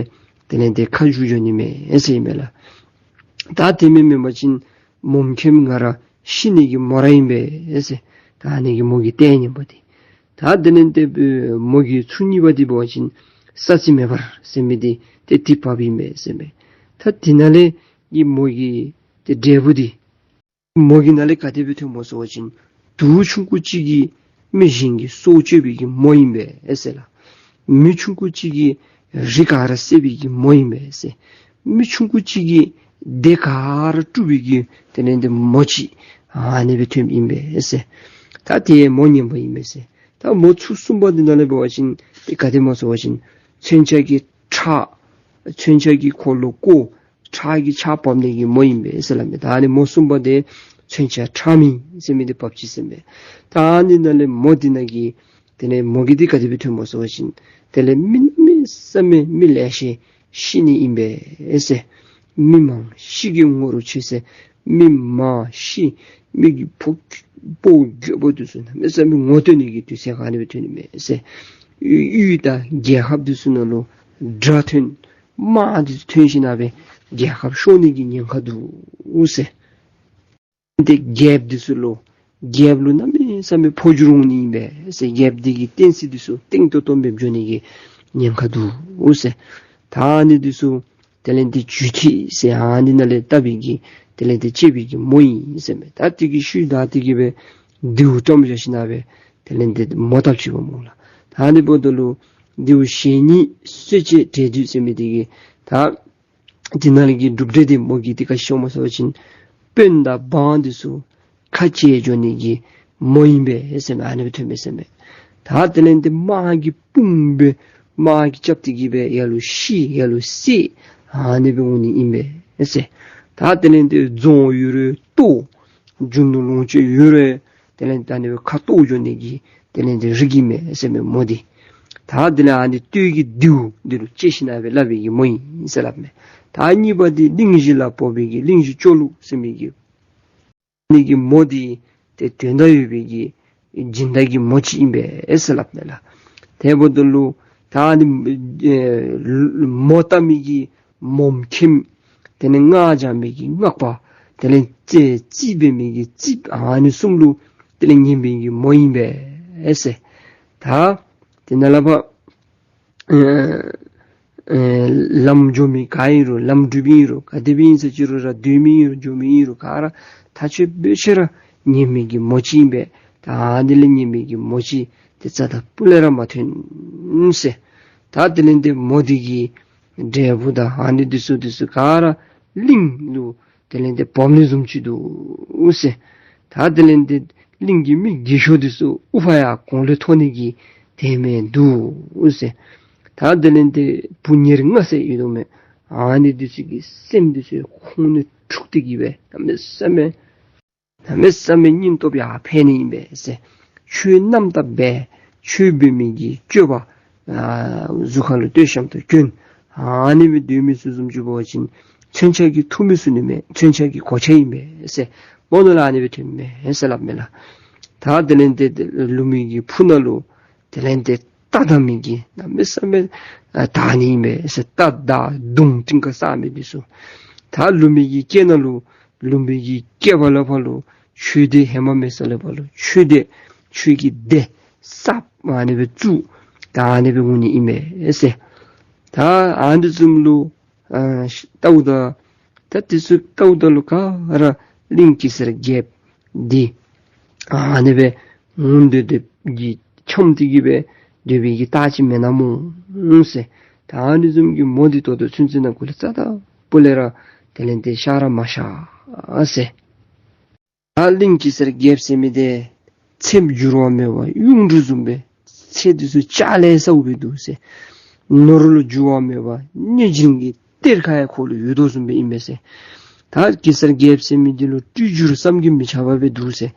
དེ་ལས་འདི་ཁ་འགྱུར་འགྱོ་ནི་མས་ཟེར་ཨིན་མས་ལགས། ད་དེ་མེན་མེན་པ་ཅིན་མོམ་ཁེམ་ང་ར་ཤི་ནི་གི་མོ་ར་ཨིན་པས་ཟེར། ད་ཨ་ནི་གི་མོ་གི་ལྟས་ངན་པ་འདི། ད་དེ་ལས་འདི་མོ་གི་ཚུ་གཉིས་པ་འདི་འབད་བ་ཅིན་ས་རྩི་མེ་འབར་ཟེར་མི་འདི་ཏེ་འདི་བབས་ཨིན་པས་ཟེར་མས། ད་དེ་ནང་ལས་ཨི་མོ་གི་ཏེ་འབྲས་བུ་འདི་མོ་གི་ནང་ལས་ག་དེ་སྦེ་ཐོནམ་སྨོ་ཟེར་བ་ཅིན་དུག་ཆུང་ཀུ་ཅིག་གིས་མི་གཞན་གྱི་སྲོག་གཅོད་པའི་གི་མོ་ཨིན་པས་ཟེར་ལགས། མི་ཆུང་ཀུ་ཅིག་གིས་རི་ག་ར་བསད་པའི་གི་མོ་ཨིན་པས་ཟེར། མི་ཆུང་ཀུ་ཅིག་གིས་སྡེ་ག་ར་དཀྲུགས་པའི་གི་དེ་ལས་འདི་མོ་ཅིག་ཨ་ནི་སྦེ་ཐོནམ་ཨིན་པས་ཟེར། ད་དེ་མོ་ངན་པ་ཨིན་པས་ཟེར། ད་མོ་ཚུ་གསུམ་པ་འདི་ནང་ལས་འབད་བ་ཅིན་ཏེ་ག་དེ་སྨོ་ཟེར་བ་ཅིན་མཚོན་ཆ་གི་ཁྲག་མཚོན་ཆ་གི་འཁོར་ལོ་བསྐོར་ཁྲག་གི་ཆརཔ་བབས་ནི་གི་མོ་ཨིན་པས་ཟེར་སླབ་མས། ད་ཨ་ནི་མོ་གསུམ་པ་འདི་མཚོན་ཆ་ཁྲག་མེ་ཟེར་མི་འདི་བབས་ཅི་ཟེར་མས། ད་ཨ་ནི་ནང་ལས་མོ་འདི་ནང་གི་དེ་ལས་མོ་གི་འདི་ག་དེ་སྦེ་ཐོནམ་སྨོ་ཟེར་བ་ཅིན་དེ་ལས་མི་མི་ས་མི་མི་ལེ་ཤ་ཤི་ནི་ཨིན་པས་ཟེར། མི་མང་ཤི་གི་ངོ་རུ་ཆེ་ཟེར། མི་མང་ཤི་མི་གི་ཕོ་ཕོ་རྒོད་པོ་འདི་ཚུ་གནམ་མེད་ས་མེད་ངོ་སྟོན་ནི་གི་དུས་ཚོད་ཨ་ནི་སྦེ་ཐོན་ནི་མས་ཟེར། གཡུས་དང་རྒྱལ་ཁབ་འདི་ཚུ་ནང་ལུ་དགྲ་ཐོན་དམག་འདི་ཚུ་ཐོན་ཞིནམ་ལས་ རྒྱལ་ཁབ་ཤོར་ནི་གི་ཉེན་ཁ་འདུག་ཟེར། ཏེ་རྒྱལཔོ་འདི་ཚུ་ལུ་རྒྱལཔོ་ལུ་གནམ་མེད་ས་མེད་འཕོ་འགྱུར་འོང་ནི་ཨིན་པས་ཟེར། རྒྱལཔོ་འདི་གི་བསྟན་སྲིད་འདི་ཚུ་གཏིང་ཏོག་ཏོ་སྦེ་འགྱོ་ནི་གི་ཉེན་ཁ་འདུག་ཟེར། ད་ཨ་ནི་འདི་ཚུ་དེ་ལས་ཏེ་རྒྱུད་ཐིག་ཟེར་ཨ་ནི་ནང་ལས་བཏབ་པའི་གི་དེ་ལས་ཏེ་བཅད་པའི་གི་མོ་ཨིན་ཟེར་མས། ད་དེ་གི་ཤུལ་ད་དེ་གི་སྦེ་མདེའུ་བཀྲམ་བཞག་ཞིནམ་སྦེ་དེ་ལས་ཏེ་མོ་བཏབ་ཅི་པ་སྨོ་ལགས། ད་ཨ་ནི་འབདཝ་ད་ལུ་མདེའུ་ཞེ་གཉིས་གསོད་བྱེད་འདྲེ་བདུད་ཟེར་མི་དེ་གིས་ད་དེ་ནང་གི་གྲུབ་འབྲས་དེ་མོ་གིས་དེ་ག་ཅི་ཤོམ་སྨོ་ཟེར་བ་ཅིན་དཔོན་དང་འབངས་འདི་ཚུ་ཁ་བཅད་འགྱོ་ནི་གི་མོ་ཨིན་པས་ཟེར་མས། ཨ་ནི་སྦེ་ཐོན་མས་ཟེར་མས། ད་དེ་ལས་ཏེ་དམག་གི་དཔུང་སྦེ་དམག་གི་རྐྱབ་སྟེ་གི་སྦེ་ཡར་ལུ་ཤི་ཡར་ལུ་བསད་ཨ་ནི་སྦེ་འོང་ནི་ཨིན་པས་ཟེར། ད་དེ་ལས་ཏེ་རྫོང་ཡོད་རུང་ལྟོ་རྒྱུ་ནོར་ལོངས་སྤྱོད་ཡོད་རུང་དེ་ལས་ད་ཨ་ནི་སྦེ་ཁ་བཏོག་འགྱོ་ནི་གི་དེ་ལས་ཏེ་རིགས་ཨིན་མས་ཟེར་མས་མོ་འདི། ད་དེ་ལས་ཨ་ནི་སྟོད་ཀྱི་མདེའུ་འདི་ལུ་བཅད་ཞིནམ་སྦེ་སླབ་པའི་གི་མོ་ཨིན་ཟེར་སླབ་མས། ད་གཉིས་པ་འདི་གླིང་བཞི་ལ་ཕོག་པའི་གི་གླིང་བཞི་སྐྱོབ་ལུགས་ཟེར་མི་གི་ཨ་ནི་གི་མོ་འདི་ཏེ་དོན་དག་ཡོད་པའི་གི་སྦྱིན་བདག་གི་མོ་ཅིག་ཨིན་པས་ཟེར་སླབ་མས་ལགས། དེ་འབདཝ་ད་ལུ་ད་ཨ་ནི་ཨེ་མོ་བཏབ་མི་གི་མོ་མཁནམ། དེ་ལས་སྔགས་བགྱང་མི་གི་སྔགས་པ། དེ་ལས་རྩེ་རྩིས་འབད་མི་གི་རྩིསཔ། ཨ་ནི་གསུམ་ལུ་དེ་ལས་ངན་པའི་གི་མོ་ཨིན་པས་ཟེར། ད་དེ་ནང་ལས་ཕར་ཨེ་ཨེ་ལམ་འགྱོ་མི་ག་ཨིན་རུང་ལམ་འགྲུལཔ་ཨིན་རུང་ག་དེ་སྦེ་ཨིན་ཟེར་ཅི་རུང་ར་སྡོད་མི་ཨིན་རུང་འགྱོ་མི་ཨིན་རུང་ག་ར་ཐག་ཆོད་སྦེ་ཆེ་ར་ངན་མི་གི་མོ་ཅིག་ཨིན་པས། ད་ཨ་ནི་ལས་ངན་མི་གི་མོ་ཅིག་ཏེ་རྩ་དང་སྤུ་ལས་ར་མ་ཐོན་ཟེར། ད་དེ་ལས་ཏེ་མོ་འདི་གི་འབྲས་བུ་དང་ཨ་ནི་འདི་ཚུ་འདི་ཚུ་ག་ར་གླིང་ལུ་དེ་ལས་ཏེ་བབས་ནི་བཟུམ་ཅིག་འདུག་ཟེར། ད་དེ་ལས་ཏེ་གླིང་གི་མི་རྒས་ཤོས་འདི་ཚུ་དབུ་འཕང་ཡང་གོང་ལུ་མཐོ་ནི་གི་དེ་མེན་འདུག་ཟེར། ད་དེ་ལས་ཏེ་བུ་ཉེར་ལྔ་ཟེར་ཡོད་དོ་མས། ཨ་ནི་འདི་ཚུ་གི་སེམས་འདི་ཚུ་ཁོང་ནི་འཁྲུགས་ཏེ་གི་སྦེ་གནམ་མེད་ས་མེད་གནམ་མེད་ས་མེད་སྙིང་སྟོབས་ཡར་འཕེལ་ནི་ཨིན་པས་ཟེར། ཆོས་རྣམ་དག་འབད་ཆོས་འབད་མི་གི་སྤྱོད་པ་ཨ་གཟུགས་ཁ་ལུ་སྟོད་ཤམ་ཐབས་གྱོན་ཨ་ནི་སྦེ་སྡོད་མི་ཚུ་བཟུམ་ཅིག་འབད་བ་ཅིན་མཚོན་ཆ་གིས་ཐུབ་མི་ཚུ་ནི་མེན། མཚོན་ཆ་གི་གོ་ཆ་ཨིན་པས་ཟེར། མོ་ནང་ལས་ཨ་ནི་སྦེ་ཐོན་མས་ཟེར་སླབ་མས་ལགས། ད་དེ་ལས་ཏེ་ལུ་མི་གི་ཕུ་ནང་ལུ་དེ་ལས་ཏེ་རྟ་བདའ་མི་གི་གནམ་མེད་ས་མེད་ཨ་དར་ནི་ཨིན་པས་ཟེར། རྟ་དང་མདུང་ཏིང་ཀ་གསར་མི་འདི་ཚུ། ད་ལུ་མི་གི་སྐེ་ནང་ལུ་ལུ་མི་གི་སྐེད་པ་ལས་ཕར་ལུ་ཆོས་སྡེ་ཧེ་མ་མེད་ས་ལས་ཕར་ལུ་ཆོས་སྡེ་ཆོས་ཀྱི་སྡེ་གསརཔ་ཨ་ནི་སྦེ་བཙུགས། ད་ཨ་ནི་སྦེ་འོང་ནི་ཨིན་མས་ཟེར། ད་ཨ་ནི་བཟུམ་ལུ་ཨ་ལྟཝ་ད་ད་འདི་ཚུ་ལྟཝ་ད་ལུ་ག་ར་གླིང་གེ་སར་རྒྱལཔོ་འདི་ཨ་ནི་སྦེ་འོང་སྡོད་སྡོདཔ་གི་འཁྱམས་ཏེ་གི་སྦེ་སྡོད་པའི་གི་རྟགས་ཅིག་མེན་ན་སྨོ་ཟེར། ད་ཨ་ནི་བཟུམ་གྱི་མོ་འདི་ད་ལྟོ་ཚུན་ཚོད་ནང་འཁོད་ལུ་རྩ་དང་སྤུ་ལས་ར་དེ་ལས་ཏེ་ཤ་ར་མ་ཤ་ཟེར། ད་གླིང་གེ་སར་རྒྱལཔོ་ཟེར་མི་འདི་ཚེ་འགྱུར་བ་མེད་པར་གཡུང་དྲུང་བཟུམ་སྦེ་ཚེ་འདི་ཚུ་ལྕགས་ལས་སྲབ་སྦེ་འདུག་ཟེར། ནོར་ལུ་འགྱུར་བ་མེད་པར་གནོད་སྦྱིན་གྱི་གཏེར་ཁ་ཡང་ཁོ་ལུ་ཡོད་དོ་བཟུམ་སྦེ་ཨིན་པས་ཟེར། ད་གེ་སར་རྒྱལཔོ་ཟེར་མི་འདི་ལུ་སྤྲུལ་བསྒྱུར་བསམ་གྱིས་མི་ཁྱབ་པ་སྦེ་འདུག་ཟེར།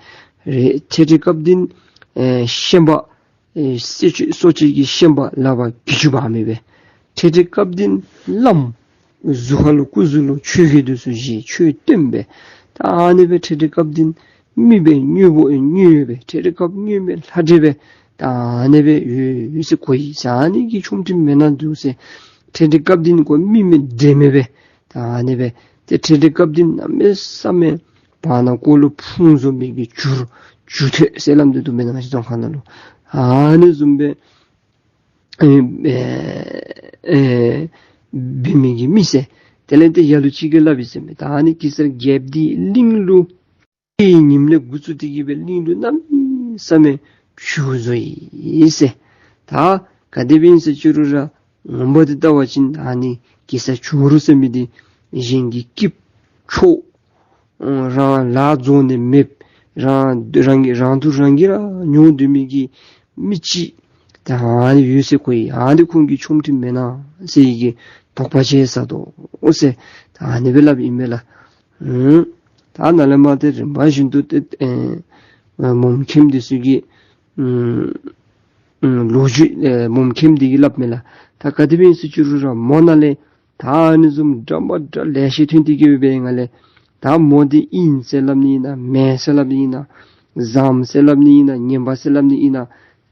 རེད། འཕྲལ་འཕྲལ་སྐབས་འདི་ཨེ་ཤན་པ་ཨེ་སྲོག་གཅོད་སྲོག་གཅོད་ཀྱི་ཤན་པ་ལག་པར་གྱི་ཅུ་འབག་མི་སྦེ། འཕྲལ་འཕྲལ་སྐབས་འདི་བླམ་གཟུགས་ཁ་ལུ་སྐུ་གཟུགས་ལུ་ཆོས་གོས་འདི་ཚུ་བཞེས་ཆོས་སྟོན་སྦེ། ད་ཨ་ནི་སྦེ་འཕྲལ་འཕྲལ་སྐབས་འདི་མི་སྦེ་དངོས་པོ་དངོས་ཡོད་སྦེ་འཕྲལ་འཕྲལ་སྐབས་དངོས་མེད་ལྷ་འདྲེ་སྦེ་ད་ཨ་ནི་སྦེ་ཡོད་ཡོད་ཟེར་གོ་ཡི་ཟེར། ཨ་ནི་གི་ཆོ་འཕྲུལ་མེན་ན་འདུག་ཟེར། འཕྲལ་འཕྲལ་སྐབས་འདི་ཁོ་མི་མེད་འདྲེ་མེད་སྦེ་ད་ཨ་ནི་སྦེ་ཏེ་འཕྲལ་འཕྲལ་སྐབས་འདི་གནམ་མེད་ས་མེད་བར་ན་ཁོ་ལུ་ཕུང་བཟོ་མི་གི་འགྱུར་འགྱུར་ཐོག་ཟེར་སླབ་སྟེ་འདུག་མེན་ན་ང་བཅས་རྫོང་ཁ་ནང་ལུ། ཨ་ནི་བཟུམ་སྦེ་ཨེ་ཨེ་འབད་མི་གི་མི་ཟེར། དེ་ལས་ཏེ་ལ་ལུ་ཅིག་གིས་སླབ་ཡི་ཟེར་མས། ད་ཨ་ནི་གེ་སར་རྒྱལཔོ་འདི་གླིང་ལུ་ཨེ་ཉིནམ་ལས་འགོ་བཙུགས་ཏེ་གི་སྦེ་གླིང་ལུ་གནམ་མེད་ས་མེད་བྱུར་བཟོ་ཡི་ཟེར། ད་ག་དེ་སྦེ་ཨིན་ཟེར་ཅི་རུང་ར་ངོ་མ་འདི་བལྟ་བ་ཅིན་ཨ་ནི་གེ་སར་བྱུ་རུ་ཟེར་མི་འདི་གཞན་གྱི་སྐྱིད་ཕྱོགས་རང་ལཱ་རྫོགས་ནི་མེདཔ། རང་རང་གི་རང་སྡུག་རང་གིས་ར་མྱོང་སྡོད་མི་གི་མི་ཅིག་ད་ཨ་ནི་ཡོད་ཟེར་གོ་ཡི། ཨ་ནི་ཁོང་གི་ཆོ་འཕྲུལ་མེན་ན་ཟེར་བའི་གི་དོགས་པ་ཅིག་ཟ་དོ་ཟེར། ད་ཨ་ནི་སྦེ་སླབ་ཨིན་མས་ལགས། ཨུམ། ད་ནཱ་ལས་མར་ཏེ་རིམ་པ་བཞིན་དུ་ཏེ་ཨེ་མོ་མཁནམ་འདི་ཚུ་གི་ཨུམ་ཨུམ་ལོ་རྒྱུས་ཨེ་མོ་མཁནམ་འདི་གིས་སླབ་མས་ལགས། ད་ག་དེ་སྦེ་ཨིན་ཟེར་ཅི་རུང་ར་མོ་ནང་ལས་ད་ཨ་ནི་བཟུམ་འདྲ་མ་འདྲ་ལེ་ཤ་ཐོན་ཏེ་གི་སྦེ་ང་ལས་ད་མོ་འདི་ཨིན་ཟེར་སླབ་ནི་ཨིན་ན་མེན་ཟེར་སླབ་ནི་ཨིན་ན་བཟངམ་ཟེར་སླབ་ནི་ཨིན་ན་ངན་པ་ཟེར་སླབ་ནི་ཨིན་ན་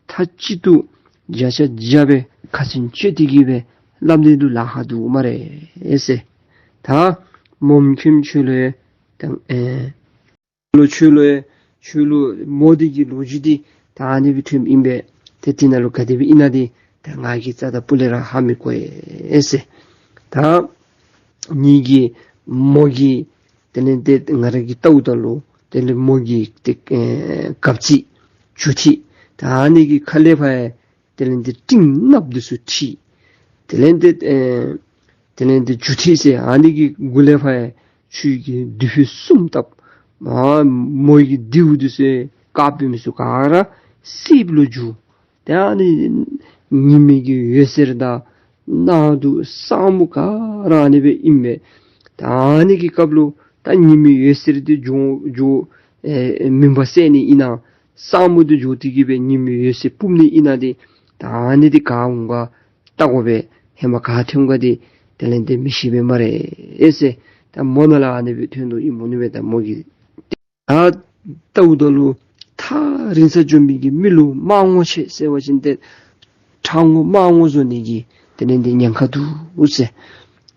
མཐའ་གཅིག་ཏུ་བརྒྱ་ཆ་བརྒྱ་སྦེ་ཁ་ཚོན་གཅོད་དེ་གི་སྦེ་སླབ་ནི་ལུ་ལཱ་ཁག་འདུག་སྨ་རེ་ཟེར། ད་མོ་མཁྱེན་ཁྱོད་ལུ་ཡང་ད་ཨེ་ལོ་ཁྱོད་ལུ་ཡང་ཁྱོད་ལུ་མོ་འདི་གི་ལོ་རྒྱུས་འདི་ད་ཨ་ནི་སྦེ་ཐོནམ་ཨིན་པས། ཏེ་འདི་ནང་ལུ་ག་དེ་སྦེ་ཨིན་ན་འདི་ད་ང་གིས་རྩ་དང་སྤུ་ལས་ར་ཧ་མི་གོ་ཡི་ཟེར། ད་ངེ་གི་མོ་གི་དེ་ལས་ཏེ་ང་ར་གིས་བལྟཝ་ད་ལུ་དེ་ལས་མོ་གི་ཏེ་ཨེ་གབ་ཚིགས་འགྱོ་ཐིག་ད་ཨ་ནི་གི་ཁ་ལས་ཕར་ཡང་དེ་ལས་ཏེ་སྤྲིན་ནགཔོ་འདི་ཚུ་འཁྲིགས། དེ་ལས་ཏེ་ཨེ་དེ་ལས་ཏེ་འགྱོ་ཐིག་ཟེར་ཨ་ནི་གི་གུ་ལས་ཕར་ཡང་ཆུ་གི་རྡུལ་ཕུན་སུམ་བཏབ། མ་མོ་གི་རྡེའུ་འདི་ཚུ་དཀརཔོ་མི་ཚུ་ག་ར་སེརཔོ་ལུ་འགྱུར། ཏེ་ཨ་ནི་ཉི་མའི་གི་འོད་ཟེར་དང་གནག་དུང་སྲང་མོ་ག་ར་ཨ་ནི་སྦེ་ཨིན་པས། ད་ཨ་ནི་གི་སྐབས་ལུ་ད་ཉི་མའི་འོད་ཟེར་འདི་འགྱོ་འགྱོ་ཨེ་མུན་པ་སེལ་ནི་ཨིན་ན་སྲང་མོ་འདི་འགྱོ་སྟེ་གི་སྦེ་ཉི་མའི་འོད་ཟེར་སྤུབ་ནི་ཨིན་ན་འདི་ད་ཨ་ནི་འདི་ག་འོང་ག་བལྟ་དགོ་པས། ཧེ་མ་ག་ཐོན་ག་འདི་དེ་ལས་ཏེ་མི་ཤེས་པས་སྨ་རེ་ཨེ་ཟེར། ད་མོ་ནང་ལུ་ཨ་ནི་སྦེ་ཐོན་དོ་ཨིན་མོ་ནི་སྦེ་ད་མོ་གི་ད་བལྟཝ་ད་ལུ་ཐག་རིང་ས་འགྱོ་མི་གི་མི་ལུ་མ་ངོ་ཤེས་ཟེར་བ་ཅིན་ཏེ་ཁྲ་ངོ་མ་ངོ་བཟོ་ནི་གི་དེ་ལས་ཏེ་ཉེན་ཁ་འདུག་ཟེར།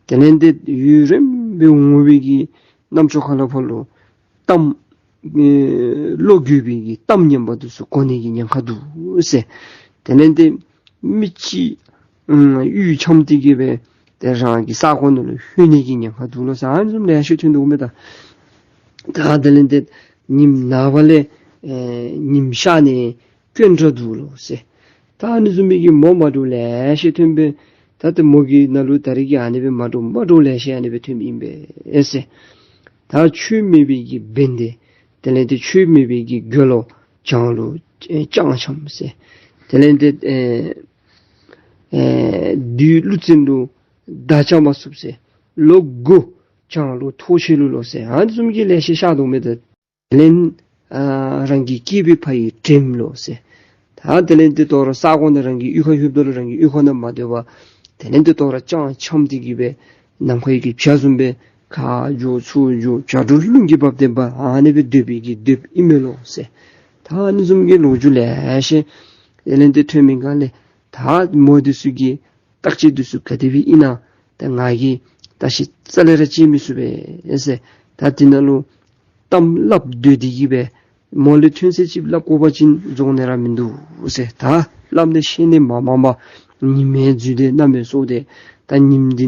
དེ་ལས་ཏེ་ཡུན་རིངམོ་སྦེ་འོང་བའི་གི་རྣམ་ཅོག་ཁ་ལས་ཕར་ལུ་གཏམ་ཨེ་བློ་འགྱོད་པའི་གི་གཏམ་ངན་པ་འདི་ཚུ་གོ་ནི་གི་ཉེན་ཁ་འདུག་ཟེར། དེ་ལས་ཏེ་མི་ཅིག་ཨུམ་གཡུས་འཁྱམས་ཏེ་གི་སྦེ་ཏེ་རང་གི་ས་གོ་ནང་ལུ་ལྷོད་ནི་གི་ཉེན་ཁ་འདུག་ལོ་ཟེར་ཨ་ནི་བཟུམ་ལེ་ཤ་ཐོན་དོ་མས་ད། ད་དེ་ལས་ཏེ་ཉིམ་ནངས་པ་ལས་ཨེ་ཉིམ་ཤར་ནི་དཀོན་དྲགས་འདུག་ལོ་ཟེར། ད་ཨ་ནི་བཟུམ་མའི་གི་མོ་མ་འདྲཝ་ལེ་ཤ་ཐོན་པས། ད་ཏེ་མོ་གི་ནང་ལུ་ད་རིས་ཀྱི་ཨ་ནི་སྦེ་མ་འདྲཝ་མ་འདྲཝ་ལེ་ཤ་ཨ་ནི་སྦེ་ཐོནམ་ཨིན་པས་ཟེར། ད་ཆོས་མེད་པའི་གི་བན་དེ་དེ་ལས་ཏེ་ཆོས་མེད་པའི་གི་དགེ་སློང་བྱང་ལུ་ཨེ་སྤྱང་འཁྱམས་ཟེར། དེ་ལས་ཏེ་ཨེ་ཨེ་བདུད་ཀླུ་བཙན་ལུ་མདའ་རྐྱབ་མ་ཚུགས་ཟེར། ལོ་དགུ་བྱང་ལུ་ཐོག་ཆེ་ལུ་ལོ་ཟེར་ཨ་ནི་བཟུམ་གྱི་ལེ་ཤ་ཤར་དོ་མས་ད། དེ་ལས་ཨ་རང་གི་སྐྱེས་པའི་ཕ་ཡུལ་དྲནམ་ལོ་ཟེར། ད་དེ་ལས་ཏེ་དོ་རུང་ས་གོ་ནང་རང་གི་གཡུས་ཁར་ལྷོདཔ་ད་ལུ་རང་གི་གཡུས་ཁ་ནང་མ་སྡོད་པར་དེ་ལས་ཏེ་དོ་རུང་སྤྱང་འཁྱམས་ཏེ་གི་སྦེ་ནམ་མཁའི་གི་བྱ་བཟུམ་སྦེ་ཁ་འགྱོ་ཚུར་འགྱོ་བྱ་སྒྲོ་རླུང་གིས་འབག་སྟེ་འབག་ཨ་ནི་སྦེ་སྡོད་པའི་གི་སྡོདཔ་ཨིན་མས་ལོ་ཟེར། ད་ཨ་ནི་བཟུམ་གྱི་ལོ་རྒྱུས་ལེ་ཤ་དེ་ལས་ཏེ་ཐོན་མི་ག་ལས་ད་མོ་འདི་ཚུ་གི་བརྟག་དཔྱད་འདི་ཚུ་ག་དེ་སྦེ་ཨིན་ན་ད་ང་གིས་བརྟག་ཞིབ་རྩ་ལས་ར་བྱེད་མི་ཚུགས་པས་ཟེར། ད་འདི་ནང་ལུ་གཏམ་སླབ་སྡོད་དེ་གི་སྦེ་མོ་ལས་ཐོན་ཚད་ཅིག་སླབ་དགོ་པ་ཅིན་རྫོགས་ནི་ར་མིན་འདུག་ཟེར། ད་སླབ་ནི་བཤད་ནི་མ་མང་པར་ཉི་མའི་འཛུལ་ཏེ་གནམ་མེད་ས་མེད་ཏེ་ད་ཉིམ་འདི་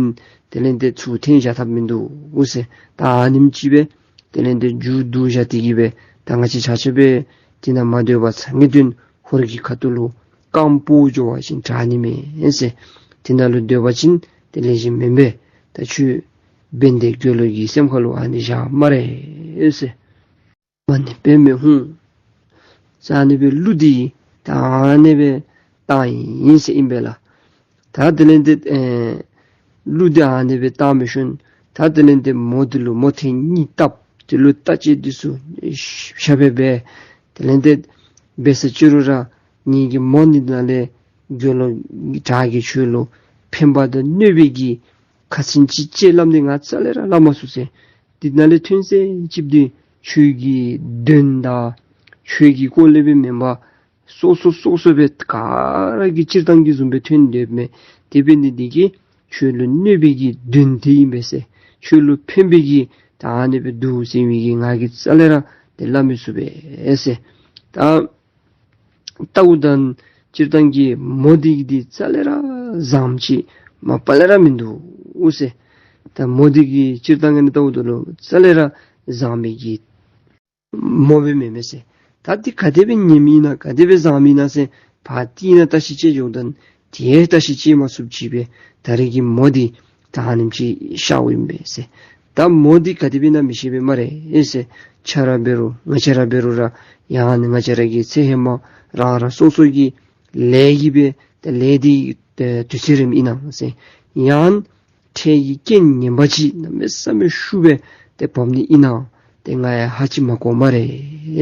དེ་ལས་ཏེ་ཚུར་འཐོན་བཞག་ཐབས་མིན་འདུག་ཟེར། ད་ཨ་ནེམ་ཅིག་སྦེ་དེ་ལས་ཏེ་མཇུག་བསྡུ་བཞག་སྟེ་གི་སྦེ་ད་ང་བཅས་ཆ་ཁྱབ་སྦེ་འདི་ནང་མ་སྡོད་པར་ཚང་གི་དོན་ཧོར་གྱི་ཁ་ཐུག་ལུ་རྐང་སྤོ་འགྱོ་བ་ཅིན་དྲག་ནི་མས་ཟེར། དེ་ནང་ལུ་སྡོད་པ་ཅིན་དེ་ལེགས་ཤོམ་མེན་པས། ད་ཁྱོད་བན་དེ་དགེ་སློང་གི་སེམས་ཁ་ལུ་ཨ་ནི་བཞག་སྨ་རེ་ཟེར། མ་ནི་པདྨས་ཧཱུྃ་ཟེར་ཨ་ནི་སྦེ་གླུ་འདི་ད་ཨ་ནི་སྦེ་བཏང་ཡི་ཟེར་ཨིན་པས་ལགས། ད་དེ་ལས་ཏེ་ཨེ་གླུ་འདི་ཨ་ནི་སྦེ་བཏང་མི་ཤུལ་ད་དེ་ལས་ཏེ་མོ་འདི་ལུ་མོ་ཐེངས་གཉིས་བཏབ། དེ་ལུ་བརྟག་དཔྱད་འདི་ཚུ་ཞིབ་སྦེ་འབད། དེ་ལས་ཏེ་འབད་ས་ཅི་རུང་ར་ངེ་གི་མོ་འདི་ནང་ལས་དགེ་སློང་དྲག་གི་ཁྱོད་ལུ་ཕན་པ་དང་གནོད་པའི་གི་ཁ་ཚིག་ཅིག་ཅིག་སླབ་ནི་ང་རྩ་ལས་ར་སླབ་མ་ཚུགས་ཟེར། འདི་ནང་ལས་ཐོན་ཚད་ཅིག་འདི་ཁྱོད་ཀྱི་དོན་དང་ཁྱོད་ཀྱི་སྐོར་ལས་སྦེ་མེན་པར་སོ་སོ་སོ་སོ་སྦེ་ག་ར་གིས་སྤྱིར་བཏང་གི་བཟུམ་སྦེ་ཐོན་སྡོདཔ་མས། དེ་འབད་ནི་འདི་གིས་ཁྱོད་ལུ་གནོད་པའི་གི་དོན་དེ་ཨིན་པས་ཟེར། ཁྱོད་ལུ་ཕན་པའི་གི་ད་ཨ་ནི་སྦེ་འདུག་ཟེར་མི་གི་ང་གིས་རྩ་ལས་ར་དེ་སླབ་མི་ཚུགས་པས་ཟེར། ད་བལྟཝ་ད་སྤྱིར་བཏང་གི་མོ་འདི་གི་འདི་རྩ་ལས་ར་བཟངམ་ཅིག་མ་པ་ལས་ར་མིན་འདུག་ཟེར། ད་མོ་འདི་གི་སྤྱིར་བཏང་གི་ནི་བལྟཝ་ད་ལུ་རྩ་ལས་ར་བཟང་མི་གི་མོ་སྦེ་མེན་མས་ཟེར། ད་འདི་ག་དེ་སྦེ་ངནམ་ཨིན་ན་ག་དེ་སྦེ་བཟངམ་ཨིན་ན་ཟེར་ཕར་བལྟ་ན་བརྟག་ཞིབ་དཔྱད་འཇོགཔ་ད་དེ་བརྟག་ཞིབ་དཔྱད་མ་ཚུགསཔ་ཅིག་སྦེ་ད་རེས་ཀྱི་མོ་འདི་ད་ཨ་ནེམ་ཅིག་ཤརཝ་ཨིན་པས་ཟེར། ད་མོ་འདི་ག་དེ་སྦེ་ཨིན་ན་མི་ཤེས་པས་སྨ་རེ་ཟེར། ཁྱོད་ར་འབད་རུང་ང་བཅས་ར་འབད་རུང་ར་ཡང་ང་བཅས་ར་གི་ཚེ་ཧེ་མ་རང་རང་སོ་སོ་གི་ལས་ཀྱིས་སྦེ་ད་ལས་འདི་དུས་ཚོད་རནམ་ཨིན་ན་ཟེར། ཡང་འཕྲལ་གྱི་རྐྱེན་ངན་པ་ཅིག་གནམ་མེད་ས་མེད་ཤུགས་སྦེ་ཏེ་འབབ་ནི་ཨིན་ན་ཏེ་ང་ཡང་ཧ་ཅིག་མ་གོ་སྨ་རེ་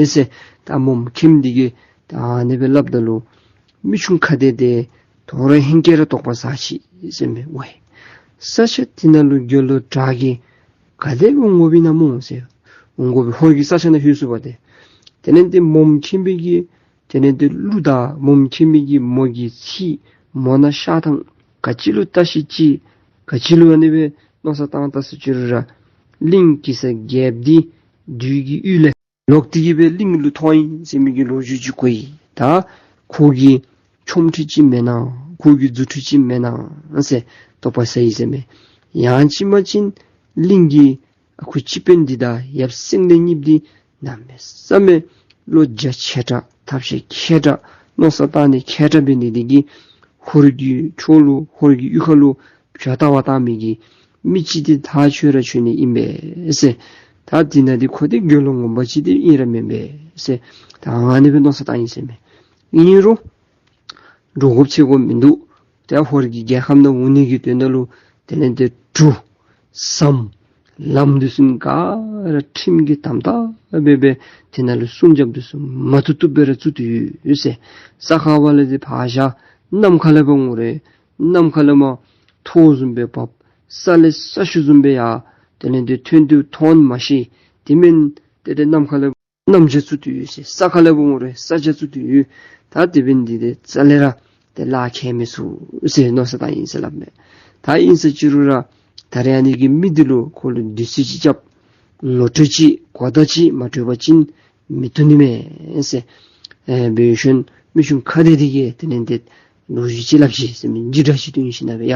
ཟེར། ད་མོ་མཁནམ་འདི་གིས་ད་ཨ་ནི་སྦེ་སླབ་ད་ལུ་མི་ཆུང་ཁ་བདེ་དེ་དོ་རུང་ཧེང་སྐལ་ར་དོགས་པ་ཟ་ཅི་ཟེར་མས། ཝའི་ས་ཆ་འདི་ནང་ལུ་དགེ་སློང་དྲག་གི་ག་དེ་སྦེ་འོང་དགོཔ་ཨིན་ན་སྨོ་ཟེར། འོང་དགོ་པའི་ཧོར་གྱི་ས་ཆ་ནང་ལྷོད་ཚུགས་པ་དེ། དེ་ལས་ཏེ་མོ་མཁནམ་གི་དེ་ལས་ཏེ་གླུ་དང་མོ་མཁནམ་གི་མོ་གི་ཚིག་མོ་ནང་ཤར་ཐངས་ག་ཅི་ལུ་བརྟག་ཞིབ་ཅིག་ག་ཅི་ལུ་ཨ་ནི་སྦེ་ མནོ་བསམ་བཏང་ད་ཟེར་ཅི་རུང་ར་གླིང་གེ་སར་རྒྱལཔོ་འདི་བདུད་ཀྱི་ཡུལ་ལས་ལོག་སྟེ་གི་སྦེ་གླིང་ལུ་ཐོན་ཡི་ཟེར་མི་གི་ལོ་རྒྱུས་ཅིག་གོ་ཡི། ད་ཁོ་གིས་ཆོ་འཕྲུལ་ཅིག་མེན་ན། ཁོ་གིས་རྫུ་འཕྲུལ་ཅིག་མེན་ན་ཟེར་དོགས་པ་ཟ་ཡི་ཟེར་མས། ཡང་ཅིན་མ་ཅིན་གླིང་གི་ཨ་ཁུ་སྤྱི་དཔོན་འདི་དང་ཡབ་སེང་བློན་གཉིས་འདི་གནམ་མེད་ས་མེད་བློ་རྒྱ་ཆེ་དྲགས་ཐབས་ཤེས་མཁས་དྲགས་མནོ་བསམ་བཏང་ནི་མཁས་དྲགས་འབད་ནི་འདི་གིས་ཧོར་གྱི་ཕྱོགས་ལུ་ཧོར་གྱི་ཡུལ་ཁ་ལུ་བྱ་ལྟ་བར་བཏང་མི་གི་མི་ཅིག་འདི་ཐག་ཆོད་ར་ཆོད་ནི་ཨིན་པས་ཟེར། ད་འདི་ནང་འདི་ཁོ་འདི་དགེ་སློང་ངོ་མ་ཅིག་འདི་ཨིན་ར་མེན་པས་ཟེར། ད་ཨ་ནི་སྦེ་མནོ་བསམ་བཏང་ཡི་ཟེར་མས། ཨིན་རུང་འདྲོག་དགོཔ་ཆེ་དགོཔ་མིན་འདུག། ཏེ་ཧོར་གྱི་རྒྱལ་ཁམས་ནང་འོང་ནི་གི་དོན་དག་ལུ་དེ་ལས་ཏེ་གྲུ་ཟམ་ལམ་འདི་ཚུ་ག་ར་ཁྲིམས་ཀྱིས་དམ་དམ་སྦེ་སྦེ་དེ་ནང་ལུ་སྲུང་རྒྱབ་འདི་ཚུ་མ་བཏུབ་བཏུབ་སྦེ་ར་བཙུགས་ཏེ་ཡོད་ཟེར། ས་ཁ་བ་ལས་ཏེ་ཕར་བཞག་གནམ་ཁ་ལས་ཕར་འོང་རུང་གནམ་ཁ་ལས་མར་ཐོག་བཟུམ་སྦེ་འབབ། ས་ལས་ས་ཆུ་བཟུམ་སྦེ་ཡར་དེ་ལས་ཏེ་ཐོན་ཏེ་ཐོན་མ་ཤེས། དེ་མེན་ཏེ་ཏེ་གནམ་ཁ་ལས་གནམ་རྒྱ་བཙུགས་ཏེ་ཡོད་ཟེར། ས་ཁ་ལས་ཕར་འོང་རུང་ས་རྒྱ་བཙུགས་ཏེ་ཡོད། ད་དེ་འབད་ནི་འདི་ཏེ་རྩ་ལས་ར་ཏེ་ལཱ་ཁག་མི་ཚུགས་ཟེར་མནོ་བསམ་བཏང་ཡི་ཟེར་སླབ་མས། ད་ཨིན་ཟེར་ཅི་རུང་ར་ད་རེས་ཨ་ནི་གི་མི་འདི་ལུ་ཁོ་ལུ་དུས་ཚོད་ཅིག་རྐྱབ། ངོ་སྤྲོད་ཅིག་གོ་བརྡ་ཅིག་མ་སྤྲོད་པ་ཅིན་མི་བཏུབ་ནི་མས་ཟེར། ཨེ་འབད་ཞིནམ་མི་ཆུང་ཁ་བདེ་འདི་གིས་དེ་ལས་ཏེ་ལོ་རྒྱུས་ཅིག་སླབ་ཅི་ཟེར་མི་འཇིགས་སྐྲག་ཅིག་བཏོན་ཞིནམ་ལས་ཡ་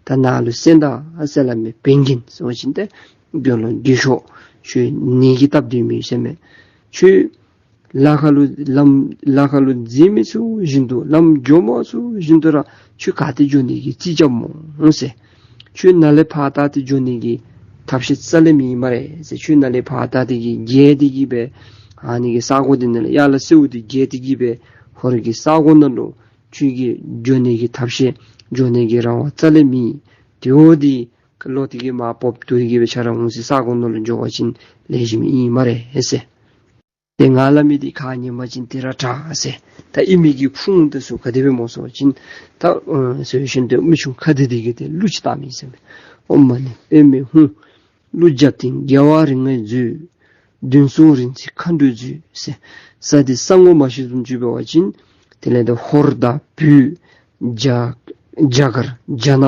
ད་ནཱ་ལུ་གསན་ད་ཟེར་སླབ་མས། བན་རྒན་ཟེར་བ་ཅིན་ཏེ་དགེ་སློང་རྒས་ཤོས། ཁྱོད་ནད་ཀྱི་སྟབས་བདེ་མི་ཟེར་མས། ཁྱོད་ལ་ཁ་ལུ་ལམ་ལ་ཁ་ལུ་འཛེག་མི་ཚུགས་བཞིན་དུ་ལམ་འགྱོ་མ་ཚུགས་བཞིན་དུ་ར་ཁྱོད་ག་ཏེ་འགྱོ་ནི་གི་རྩིས་རྐྱབ་སྨོ་ཟེར། ཁྱོད་ནཱ་ལས་ཕར་ད་ཏེ་འགྱོ་ནི་གི་ཐབས་ཤེས་རྩ་ལས་མེད་སྨ་རེ་ཟེར། ཁྱོད་ནཱ་ལས་ཕར་ད་ཏེ་གི་རྒྱལ་ཏེ་གི་སྦེ་ཨ་ནི་གི་ས་གོ་འདི་ནང་ལས་ཡར་ལ་སེའུ་འདི་རྒྱལ་ཏེ་གི་སྦེ་ཧོར་གྱི་ས་གོ་ནང་ལུ་ཁྱོད་ཀྱིས་འགྱོ་ནི་གི་ཐབས་ཤེས་འགྱོ་ནི་གི་རང་དབང་རྩ་ལས་མེད། དེ་འོ་འདི་ལོག་སྟེ་གི་མར་བབས་བཏུབ་སྟེ་གི་སྦེ་ཁྱོད་ར་འོང་སའི་ས་གོ་ནང་ལུ་འགྱོ་བ་ཅིན་ལེགས་ཤོམ་ཨིན་སྨ་རེ་ཟེར། ཏེ་ང་སླབ་མི་འདི་ཁག་ཉན་པ་ཅིན་དེ་ར་དྲག་ཟེར། ད་ཨིན་མི་གི་ཁུངས་འདི་ཚུ་ག་དེ་སྦེ་སྨོ་ཟེར་བ་ཅིན་ད་ཨ་ཟེར་ཞིནམ་ཏེ་མི་ཆུང་ཁ་བདེ་འདི་གིས་ཏེ་གླུ་ཅིག་བཏང་མི་ཟེར་མས། ཨོཾ་མ་ཎི་པདྨེ་ཧཱུྃ། གླུ་རྒྱབ་སྟེང་རྒྱལ་བ་རིགས་ལྔའི་མཛོད། མདུན་སོང་རིག་འཛིན་མཁའ་འགྲོའི་མཛོད་ཟེར། ས་འདི་ས་ངོ་མ་ཤེས་བཟུམ་ཅིག་འབད་བ་ཅིན་དེ་ལས་ཏེ་ཧོར་དང་བོད་རྒྱ་རྒྱ་གར་རྒྱ་ནག་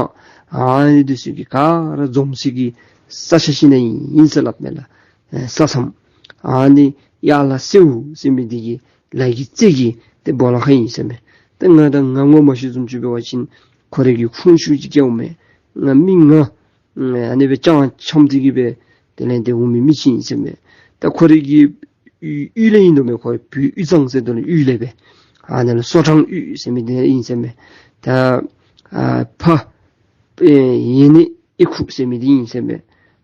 ཨ་ནི་འདི་ཚུ་གི་ག་ར་འཛོམས་སའི་གི་ས་ཆ་ཅིག་ནང་ཨིན་ཟེར་སླབ་མས་ལགས། ཨེ་ས་མཚམས་ཨ་ནི་ཡར་ལ་སེའུ་ཟེར་མི་འདི་གི་ལ་གི་རྩེ་གི་ཏེ་སྦོ་ལོགས་ཁར་ཨིན་ཟེར་མས། ཏེ་ང་དང་ང་ངོ་མ་ཤེས་བཟུམ་ཅིག་འབད་བ་ཅིན་ཁོ་རའི་གི་ཁུངས་ཤུགས་ཅིག་སྐྱེ་འོང་མས། ང་མི་ང་ཨ་ནི་སྦེ་ཅང་འཆམ་སྟེ་གི་སྦེ་དེ་ལས་ཏེ་འོང་མི་མི་ཅིག་ཨིན་ཟེར་མས། ད་ཁོ་རའི་གི་གཡུས་གཡུས་ལས་ཨིན་དོ་མས། ཁོ་བོད་དབུས་གཙང་ཟེར་དོ་ལགས། གཡུས་ལས་སྦེ་ཨ་ནཱ་ལུ་སོ་བྲང་གཡུས་ཟེར་མི་འདི་ཨིན་ཟེར་མས། ད་ཨ་ཕ་ཨེ་ཡེ་ནི་ཨེ་ཁུ་ཟེར་མི་འདི་ཨིན་ཟེར་མས།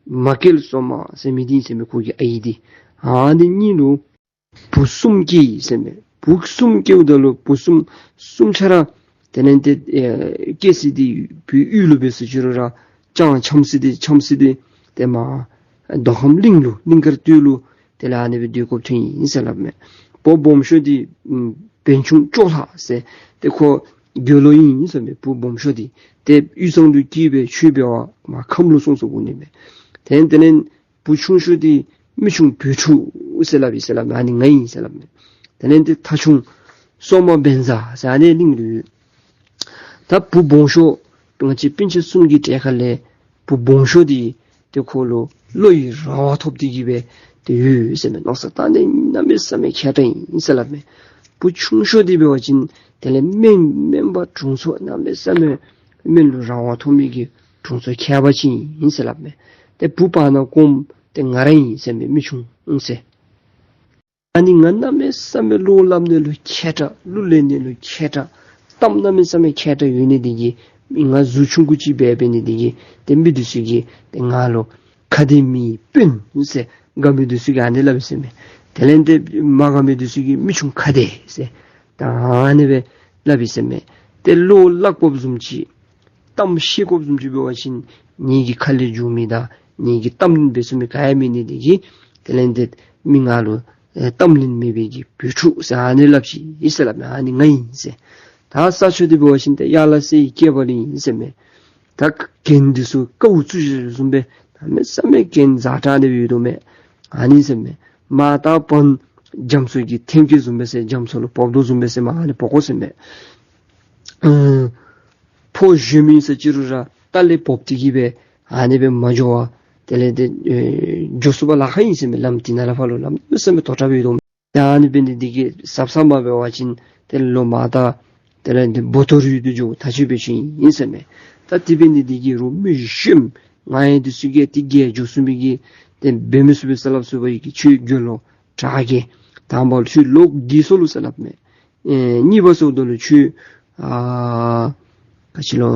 མ་སྐྱེལ་སོ་མ་ཟེར་མི་འདི་ཨིན་ཟེར་མས། ཁོ་གི་ཨའི་འདི། ཨ་ནི་གཉིས་ལུ་བུ་གསུམ་སྐྱེས་ཡི་ཟེར་མས། བུ་གསུམ་སྐྱེཝ་ད་ལུ་བུ་གསུམ་གསུམ་ཆ་ར་དེ་ལས་ཏེ་ཨེ་སྐྱེས་སི་འདི་བོད་དབུས་ལུ་འབད་ཟེར་ཅི་རུང་ར་ཅང་འཆམ་སི་འདི་འཆམ་སི་འདི་ཏེ་མར་མདོ་ཁམས་གླིང་ལུ་གླིང་དཀར་སྟོད་ལུ་དེ་ལས་ཨ་ནི་སྦེ་སྡོད་དགོཔ་ཐོན་ཡི་ཟེར་སླབ་མས། བུ་སྦོམ་ཤོས་འདི་ཨམ་བན་ཆུང་ཅོག་ལྷ་ཟེར། ཏེ་ཁོ་དགེ་སློང་ཨིན་ཟེར་མས། བུ་སྦོམ་ཤོས་འདི་ཏེ་དབུས་གཙང་ལུ་སྐྱེས་སྦེ་ཆོས་འབད་བར་མར་ཁམས་ལུ་སོང་སོ་དགོ་ནི་མས། ཏེ་དེ་ལས་བུ་ཆུང་ཤོས་འདི་མི་ཆུང་བོད་ཕྲུག་ཟེར་སླབ་ཨིན་ཟེར་སླབ་མས། ཨ་ནི་ང་ཨིན་ཟེར་སླབ་མས། དེ་ལས་ཏེ་ཐ་ཆུང་སོག་མ་བན་ཟ་ཟེར་ཨ་ནི་གླིང་ལུ་ཡོད། ད་བུ་སྦོམ་ཤོས་ང་བཅས་སྤུན་ཆ་གསུམ་གྱི་གྲས་ཁ་ལས་བུ་སྦོམ་ཤོས་འདི་ཏེ་ཁོ་ལུ་བློ་ཡི་རང་དབང་ཐོབ་སྟེ་གི་སྦེ་ཏེ་ཡོད་ཟེར་མས། མནོ་བསམ་བཏང་ནི་གནམ་མེད་ས་མེད་མཁས་དྲགས་ཨིན་ཟེར་སླབ་མས། བུ་ཆུང་ཤོས་འདི་འབད་བ་ཅིན་དེ་ལས་སྨན་སྨན་པ་དྲུང་འཚོ་གནམ་མེད་ས་མེད་སྨན་ལུ་རང་དབང་ཐོབ་མི་གི་དྲུང་འཚོ་མཁས་པ་ཅིག་ཨིན་ཟེར་སླབ་མས། ཏེ་བུ་བར་ན་ཀོམ་ཏེ་ང་ར་ཨིན་ཟེར་མས། མི་ཆུང་ཨིན་ཟེར། ཨ་ནི་ང་གནམ་མེད་ས་མེད་བློ་སླབ་ནི་ལུ་མཁས་དྲགས། གླུ་ལེན་ནི་ལུ་མཁས་དྲགས། གཏམ་གནམ་མེད་ས་མེད་མཁས་དྲགས་ཡོད་ནི་འདི་གིས་ང་གཟུགས་ཆུང་ཀུ་ཅིག་སྦེ་འབད་ནི་འདི་གིས་ཏེ་མི་འདི་ཚུ་གིས་ཏེ་ང་ལུ་ཁ་བདེ་མི་དཔོན་ཟེར་དགའ་མི་འདི་ཚུ་གིས་ཨ་ནི་སླབ་ཨིན་ཟེར་མས། དེ་ལས་ཏེ་མ་དགའ་མི་འདི་ཚུ་གིས་མི་ཆུང་ཁ་བདེ་ཟེར་ད་ཨ་ནི་སྦེ་སླབ་ཨིན་ཟེར་མས། ཏེ་བློ་སླབ་དགོཔ་བཟུམ་ཅིག་གཏམ་བཤད་དགོཔ་བཟུམ་ཅིག་འབད་བ་ཅིན་ངེ་གི་ཁ་ལས་འགྱོ་མི་དང་ངེ་གི་གཏམ་འབད་ཚུགས་མི་ག་ཡང་མེད་ནི་འདི་གིས་དེ་ལས་ཏེ་མི་ང་ལུ་ཨེ་གཏམ་གླེང་མེད་པའི་གི་བོད་ཕྲུག་ཟེར་ཨ་ནི་སླབ་ཅི་ཨིན་ཟེར་སླབ་མས། ཨ་ནི་ང་ཨིན་ཟེར། ད་ས་ཆ་འདི་འབད་བ་ཅིན་ཏེ་ཡར་ལ་སའི་སྐྱེ་བ་ལུ་ཨིན་ཟེར་མས། ད་གན་འདི་ཚུ་ཀཝ་བཙུགས་བཞག་བཟུམ་སྦེ་གནམ་མེད་ས་མེད་གན་ཛ་དྲག་སྦེ་ཡོད་དོ་མས། ཨ་ནི་ཟེར་མས། མར་ད་བོད་རྒྱ་མཚོ་གི་ཐེམ་སྐས་བཟུམ་སྦེ་ཟེར་རྒྱ་མཚོ་ལུ་བབས་དོ་བཟུམ་སྦེ་ཟེར་མར་ཨ་ནི་བབས་དགོ་ཟེར་མས། ཨ་ཕོ་གཞོནམ་ཨིན་ཟེར་ཅི་རུང་ར་རྟ་ལས་བབས་ཏེ་གི་སྦེ་ ཨ་ནི་སྦེ་མ་འགྱོ་བར་དེ་ལས་ཏེ་ཨེ་འགྱོ་ཚུགས་པར་ལཱ་ཁག་ཨིན་ཟེར་མས། ལམ་དེ་ནང་ལས་ཕར་ལུ་ལམ་གནམ་མེད་ས་མེད་དོག་དྲགས་སྦེ་ཡོད་དོ། ད་ཨ་ནི་འབད་ནི་འདི་གིས་གཟབ་གཟབ་མ་འབད་བ་ཅིན་ཏེ་ལོ་མ་དང་དེ་ལས་ཏེ་བོ་ཏོ་རུལ་ཏེ་འགྱོ་ཐག་ཆོད་སྦེ་ཅིག་ཨིན་ཟེར་མས། ད་དེ་འབད་ནི་འདི་གིས་རོགས་མི་གཞན་ང་ཡང་འདི་ཚུ་གིས་ཏེ་རྒྱལ་འགྱོ་ཚུགས་མི་གི་ཏེ་འབད་མི་ཚུགས་པས་ཟེར་སླབ་ཚུགས་པའི་གི་ཁྱོད་དགེ་སློང་དྲག་གེ། དང་པ་ལུ་ཁྱོད་ལོ་རྒས་སོ་ལོ་ཟེར་སླབ་མས། ཨེ་གཉིས་པ་ཟེརཝ་ད་ལུ་ཁྱོད་ཨ་ག་ཅི་ལོ་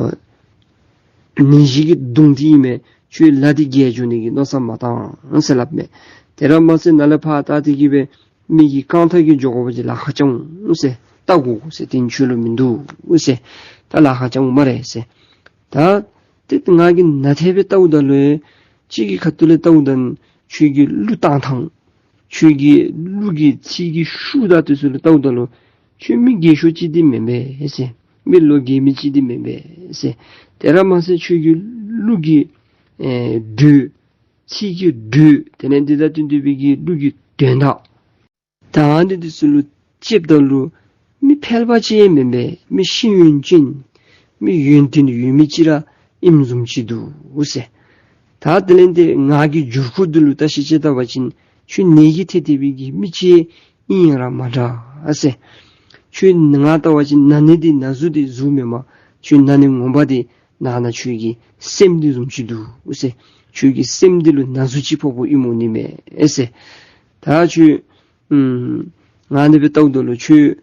ནད་གཞི་གིས་གདུང་སྟེ་ཨིན་མས། ཁྱོད་ལ་འདི་རྒྱལ་འགྱོ་ནི་གི་མནོ་བསམ་མ་བཏང་ཟེར་སླབ་མས། དེ་ར་མ་ཚད་ནཱ་ལས་ཕར་ད་དེ་གིས་སྦེ་མི་གི་རྐང་ཐང་གིས་འགྱོ་དགོ་པ་ཅིན་ལཱ་ཁག་ཅིག་འོང་ཟེར། བལྟ་དགོ་ཟེར། དེ་ཁྱོད་ལུ་མིན་འདུག་ཟེར། ད་ལཱ་ཁག་ཅིག་འོང་སྨ་རེ་ཟེར། ད་ཏེ་ང་གིས་ནཱ་ཏེ་སྦེ་བལྟཝ་ད་ལུ་གཅིག་གི་ཁ་ཐུག་ལས་བལྟཝ་ད་ཁྱོད་ཀྱི་གླུ་བཏང་ཐངས་ཁྱོད་ཀྱི་གླུ་གི་ཚིག་གི་ཤུགས་དང་དེ་ཚུ་ལུ་བལྟཝ་ད་ལུ་ཁྱོད་མི་རྒས་ཤོས་ཅིག་འདི་མེན་པས་ཟེར། མི་ལོ་རྒས་མི་ཅིག་འདི་མེན་པས་ཟེར། དེ་ར་མ་ཚད་ཁྱོད་ཀྱི་གླུ་གི་ཨེ་འགྲོས་ཚིག་གི་འགྲོས་དེ་ལས་འདི་དང་བསྟུན་ཏེ་སྦེ་གི་གླུ་གི་དོན་དག་ད་ཨ་ནི་འདི་ཚུ་ལུ་དཔྱདཔ་ད་ལུ་མི་ཕལ་པ་ཅིག་མེན་པས། མི་ཤེས་ཡོན་ཅན་མི་ཡོན་ཏན་ཡོད་མི་ཅིག་ར་ཨིནམ་བཟུམ་ཅིག་འདུག་ཟེར། ད་དེ་ལས་ཏེ་ང་གི་འགྱུར་ཁུག་འདི་ལུ་བརྟག་ཞིབ་དཔྱད་བལྟ་བ་ཅིན་ཁྱོད་ནད་ཀྱིས་ཐེབས་ཏེ་སྦེ་གི་མི་ཅིག་ཨིན་ཡང་ར་མ་འདྲ་ཟེར། ཁྱོད་ང་བལྟ་བ་ཅིན་ན་ནི་འདི་ན་ཟུག་འདི་གཟུགས་མེན་པར་ཁྱོད་ན་ནི་ངོ་མ་འདི་ནང་ན་ཁྱོད་ཀྱི་སེམས་འདི་བཟུམ་ཅིག་འདུག་ཟེར། ཁྱོད་ཀྱི་སེམས་འདི་ལུ་ན་ཟུག་ཅིག་ཕོག་ཕོགཔ་ཨིནམ་འོང་ནི་མས་ཟེར། ད་ཁྱོད་ཨུམ་ང་ནི་སྦེ་བལྟཝ་ད་ལུ་ཁྱོད་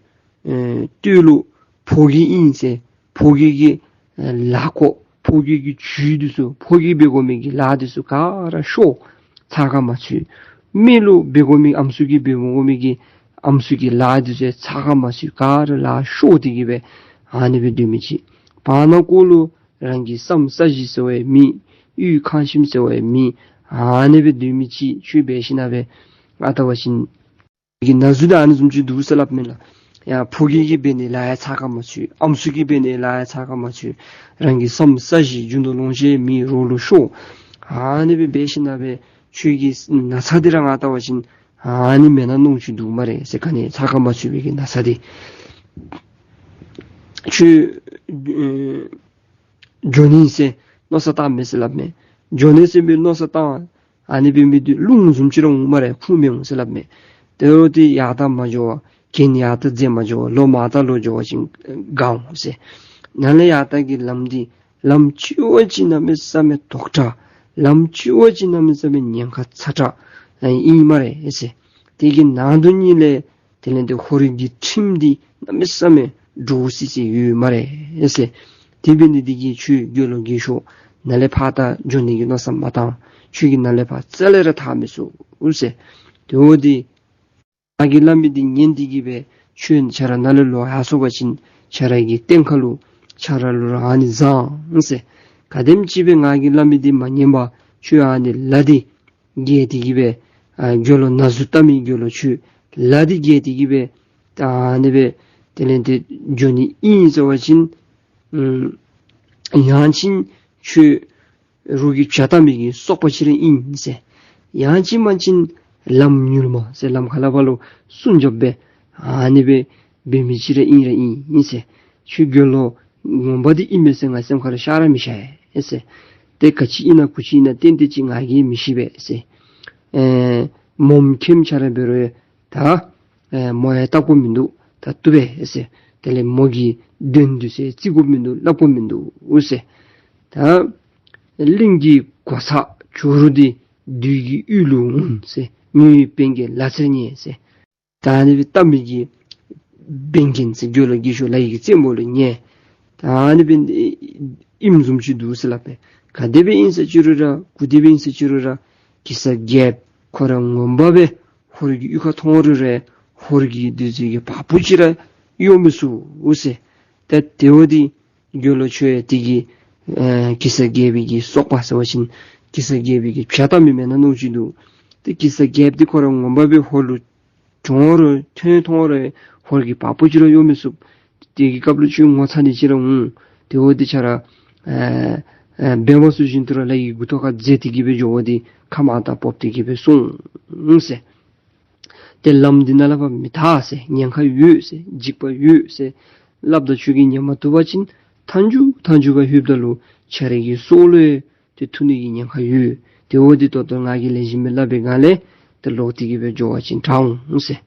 ཨེ་ལྟོ་ལུ་ཕོ་རྒྱས་ཨིན་ཟེར་ཕོ་རྒྱས་ཀྱི་ཨེ་ལཱ་ཁག་ཕོ་རྒྱས་ཀྱི་རྒྱུ་འདི་ཚུ་ཕོ་རྒྱས་འབད་དགོ་མི་གི་ལཱ་འདི་ཚུ་ག་ར་ཤོར་ཚགས་ཁར་མ་ཚུད། མི་ལུ་འབད་དགོ་མི་ཨམ་སྲུ་གིས་འབད་མ་དགོ་མི་གི་ཨམ་སྲུ་གི་ལཱ་འདི་ཚུ་ཚགས་ཁར་མ་ཚུད་ག་ར་ལཱ་ཤོར་ཏེ་གི་སྦེ་ཨ་ནི་སྦེ་སྡོད་མི་ཅིག། བར་ན་ཁོ་ལུ་རང་གི་ས་མོ་ས་གཞི་ཟེར་བའི་མེད། གཡུས་ཁང་ཁྱིམ་ཟེར་བའི་མེད། ཨ་ནི་སྦེ་སྡོད་མི་ཅིག་ཁྱོད་འབད་ཞིན་ན་སྦེ་ང་བལྟ་བ་ཅིན་གི་ན་ཟུག་འདི་ཨ་ནི་བཟུམ་ཅིག་འདུག་ཟེར་སླབ་མས་ལགས། ཡ་ཕོ་རྒྱས་ཀྱིས་འབད་ནི་ལཱ་ཡང་ཚགས་ཁར་མ་ཚུད། ཨམ་སྲུ་གིས་འབད་ནི་ལཱ་ཡང་ཚགས་ཁར་མ་ཚུད། རང་གི་ས་མོ་ས་གཞི་རྒྱུ་ནོར་ལོངས་སྤྱོད་མེད་རོགས་ལུ་ཤོར། ཨ་ནི་སྦེ་འབད་ཞིན་ན་སྦེ་ཁྱོད་ཀྱི་ན་ཚ་འདི་ར་ང་བལྟ་བ་ཅིན་ཨ་ནི་མེན་ན་མནོཝ་ཅིག་འདུག་སྨ་རེ་ཟེར། ག་ནི་ཚགས་ཁར་མ་ཚུད་པའི་གི་ན་ཚ་འདི་ཁྱོད་ཨེ་འགྱོ་ནི་ཟེར་མནོ་བསམ་བཏངམ་མས་ཟེར་སླབ་མས། འགྱོ་ནི་ཟེར་མི་མནོ་བསམ་བཏང་ཨ་ནི་འབད་མི་འདི་རླུང་བཟུམ་ཅིག་ར་འོང་སྨ་རེ། ཁུངས་མི་འོང་ཟེར་སླབ་མས། དེ་འོ་དེ་ཡར་ད་མ་འགྱོ་བར་གྱེན་ཡར་ད་འཛེགས་མ་འགྱོ་བར་ལོག་མར་ད་ལོག་འགྱོ་བ་ཅིན་དགའ་འོང་ཟེར། ནཱ་ལས་ཡར་ད་གི་ལམ་འདི་ལམ་གཅིག་བ་ཅིན་གནམ་མེད་ས་མེད་དོག་དྲགས། ལམ་གཅིག་བ་ཅིན་གནམ་མེད་ས་མེད་ཉེན་ཁ་ཚ་དྲགས་ཨིན་སྨ་རེ་ཟེར། དེ་གི་ནང་དོན་ཉིད་ལས་དེ་ལས་ཏེ་ཧོར་གྱི་ཁྲིམས་འདི་གནམ་མེད་ས་མེད་འདྲོག་སི་སི་ཡོད་སྨ་རེ་ཟེར། དེ་འབད་ནི་འདི་གིས་ཁྱོད་དགེ་སློང་རྒས་ཤོས་ནཱ་ལས་ཕར་ད་འགྱོ་ནི་གི་མནོ་བསམ་མ་བཏང་། ཁྱོད་ཀྱིས་ནཱ་ལས་ཕར་རྩ་ལས་ར་ཐར་མི་ཚུགས་ཟེར། དེ་འོ་དེ་ང་གིས་སླབ་མི་འདི་ཉན་ཏེ་གི་སྦེ་ཁྱོད་ཁྱོད་ར་ནཱ་ལས་ལོག་ཡར་སོང་པ་ཅིན་ཁྱོད་ར་གི་སྟེང་ཁ་ལུ་ཁྱོད་ར་ལུ་ར་ཨ་ནི་བཟང་ཟེར། ག་དེམ་ཅིག་སྦེ་ང་གིས་སླབ་མི་འདི་མ་ཉན་པར་ཁྱོད་ཨ་ནི་ལ་འདི་རྒྱས་ཏེ་གི་སྦེ་ཨ་དགེ་སློང་ན་ཟུག་བལྟ་མི་དགེ་སློང་ཁྱོད་ལ་འདི་རྒྱས་ཏེ་གི་སྦེ་ད་ཨ་ནི་སྦེ་དེ་ལས་ཏེ་འགྱོ་ནི་ཨིན་ཟེར་བ་ཅིན་ཨམ་ཡང་ཅིན་ཁྱོད་རོགས་ཀྱིས་བྱ་བལྟ་མི་གི་སོག་པ་ཅིག་ར་ཨིན་ཟེར། ཡང་ཅིན་མ་ཅིན་ལམ་ཉུལ་མ་ཟེར་ལམ་ཁ་ལས་ཕར་ལུ་སྲུང་སྐྱོབ་འབད་ཨ་ནི་སྦེ་འབད་མི་ཅིག་ར་ཨིན་ར་ཨིན་ཟེར། ཁྱོད་དགེ་སློང་ངོ་མ་འདི་ཨིན་མས་ཟེར་ང་སེམས་ཁར་ཤར་ར་མི་ཤར་ཟེར། ཏེ་ག་ཅི་ཨིན་ན་གུ་ཅི་ཨིན་ན་ཏན་ཏན་ཅིག་ང་གིས་མི་ཤེས་པས་ཟེར། ཨེ་མོ་མཁནམ་ཆ་ར་འབད་རུང་ད་ཨེ་མོ་ཡང་བལྟ་དགོཔ་མིན་འདུག། ད་བཏུབ་པས་ཟེར། དེ་ལས་མོ་གི་གདོན་འདི་ཚུ་བརྩི་དགོཔ་མིན་འདུག་སླབ་དགོཔ་མིན་འདུག་ཟེར། ད་གླིང་གི་གོ་ཆ་བྱུ་རུ་འདི་བདུད་ཀྱི་གཡུལ་ལུ་འོང་ཟེར། ངུའི་བན་རྒན་ལ་ཚེར་ཉེ་ཟེར། ད་ཨ་ནི་སྦེ་བལྟ་མི་གི་བན་རྒན་ཟེར་དགེ་སློང་རྒས་ཤོས་ལ་ཡི་གི་རྩེ་མོ་ལུ་ཉེ། ད་ཨ་ནི་སྦེ་ཨིནམ་བཟུམ་ཅིག་འདུག་ཟེར་སླབ་མས། ག་དེ་སྦེ་ཨིན་ཟེར་ཅི་རུང་ར་གུ་དེ་སྦེ་ཨིན་ཟེར་ཅི་རུང་ར་གེ་སར་རྒྱལཔོ་ཁོ་ར་ངོ་མ་སྦེ་ཧོར་གྱི་གཡུས་ཁར་མཐོང་རུང་ར་ཧོར་གྱི་འདི་ཚུ་གི་བ་སྤུ་ཅིག་ར་གཡོ་མི་ཚུགས་ཟེར། ད་དེ་འོ་དེ་དགེ་སློང་ཁྱོད་ཡང་དེ་གི་ཨེ་གེ་སར་རྒྱལ་པོའི་གི་སོག་པ་ཟེར་བ་ཅིན་གེ་སར་རྒྱལ་པོའི་གི་བྱ་བལྟ་མི་མེན་ན་མནོཝ་ཅིག་འདུག། ཏེ་གེ་སར་རྒྱལཔོ་འདི་ཁོ་ར་ངོ་མ་སྦེ་ཧོར་ལུ་འགྱོ་རུང་ཐོན་ཐོན་རུང་ཧོར་གྱི་བ་སྤུ་ཅིག་ར་གཡོ་མི་ཚུགས། དེ་གི་སྐབས་ལུ་ཁྱོད་ངོ་ཚ་ནི་ཅིག་ར་འོང་། དེ་འོ་དེ་ཁྱོད་ར་ཨེ་ཨེ་འབད་མ་ཚུགས་བཞིན་དུ་ར་ལ་ཡི་མགུ་ཏོ་ཁར་འཛེགས་ཏེ་གི་སྦེ་འགྱོ་བ་འདི་ཁ་མར་ད་ཕོག་སྟེ་གི་སྦེ་སོང་ཟེར། ཏེ་ལམ་འདི་ནང་ལས་ཕར་མི་ཐར་ཟེར། ཉེན་ཁ་ཡོད་ཟེར། འཇིགས་པ་ཡོད་ཟེར་སླབ་ད་ཁྱོད་ཀྱིས་ཉན་མ་བཏུབ་པ་ཅིན་མཐའ་མཇུག་མཐའ་མཇུག་ཁར་ལྷོདཔ་ད་ལུ་ཁྱོད་རའི་གི་སྲོག་ལུ་ ཏེ་ཐུག་ནི་གི་ཉེན་ཁ་ཡོད། ཏེ་འོ་འདི་ད་ལྟོ་ང་གིས་ལེགས་ཤོམ་སྦེ་སླབ་པའི་སྒང་ལས་ཏེ་ལོག་སྟེ་གི་སྦེ་འགྱོ་བ་ཅིན་དྲག་འོང་ཟེར།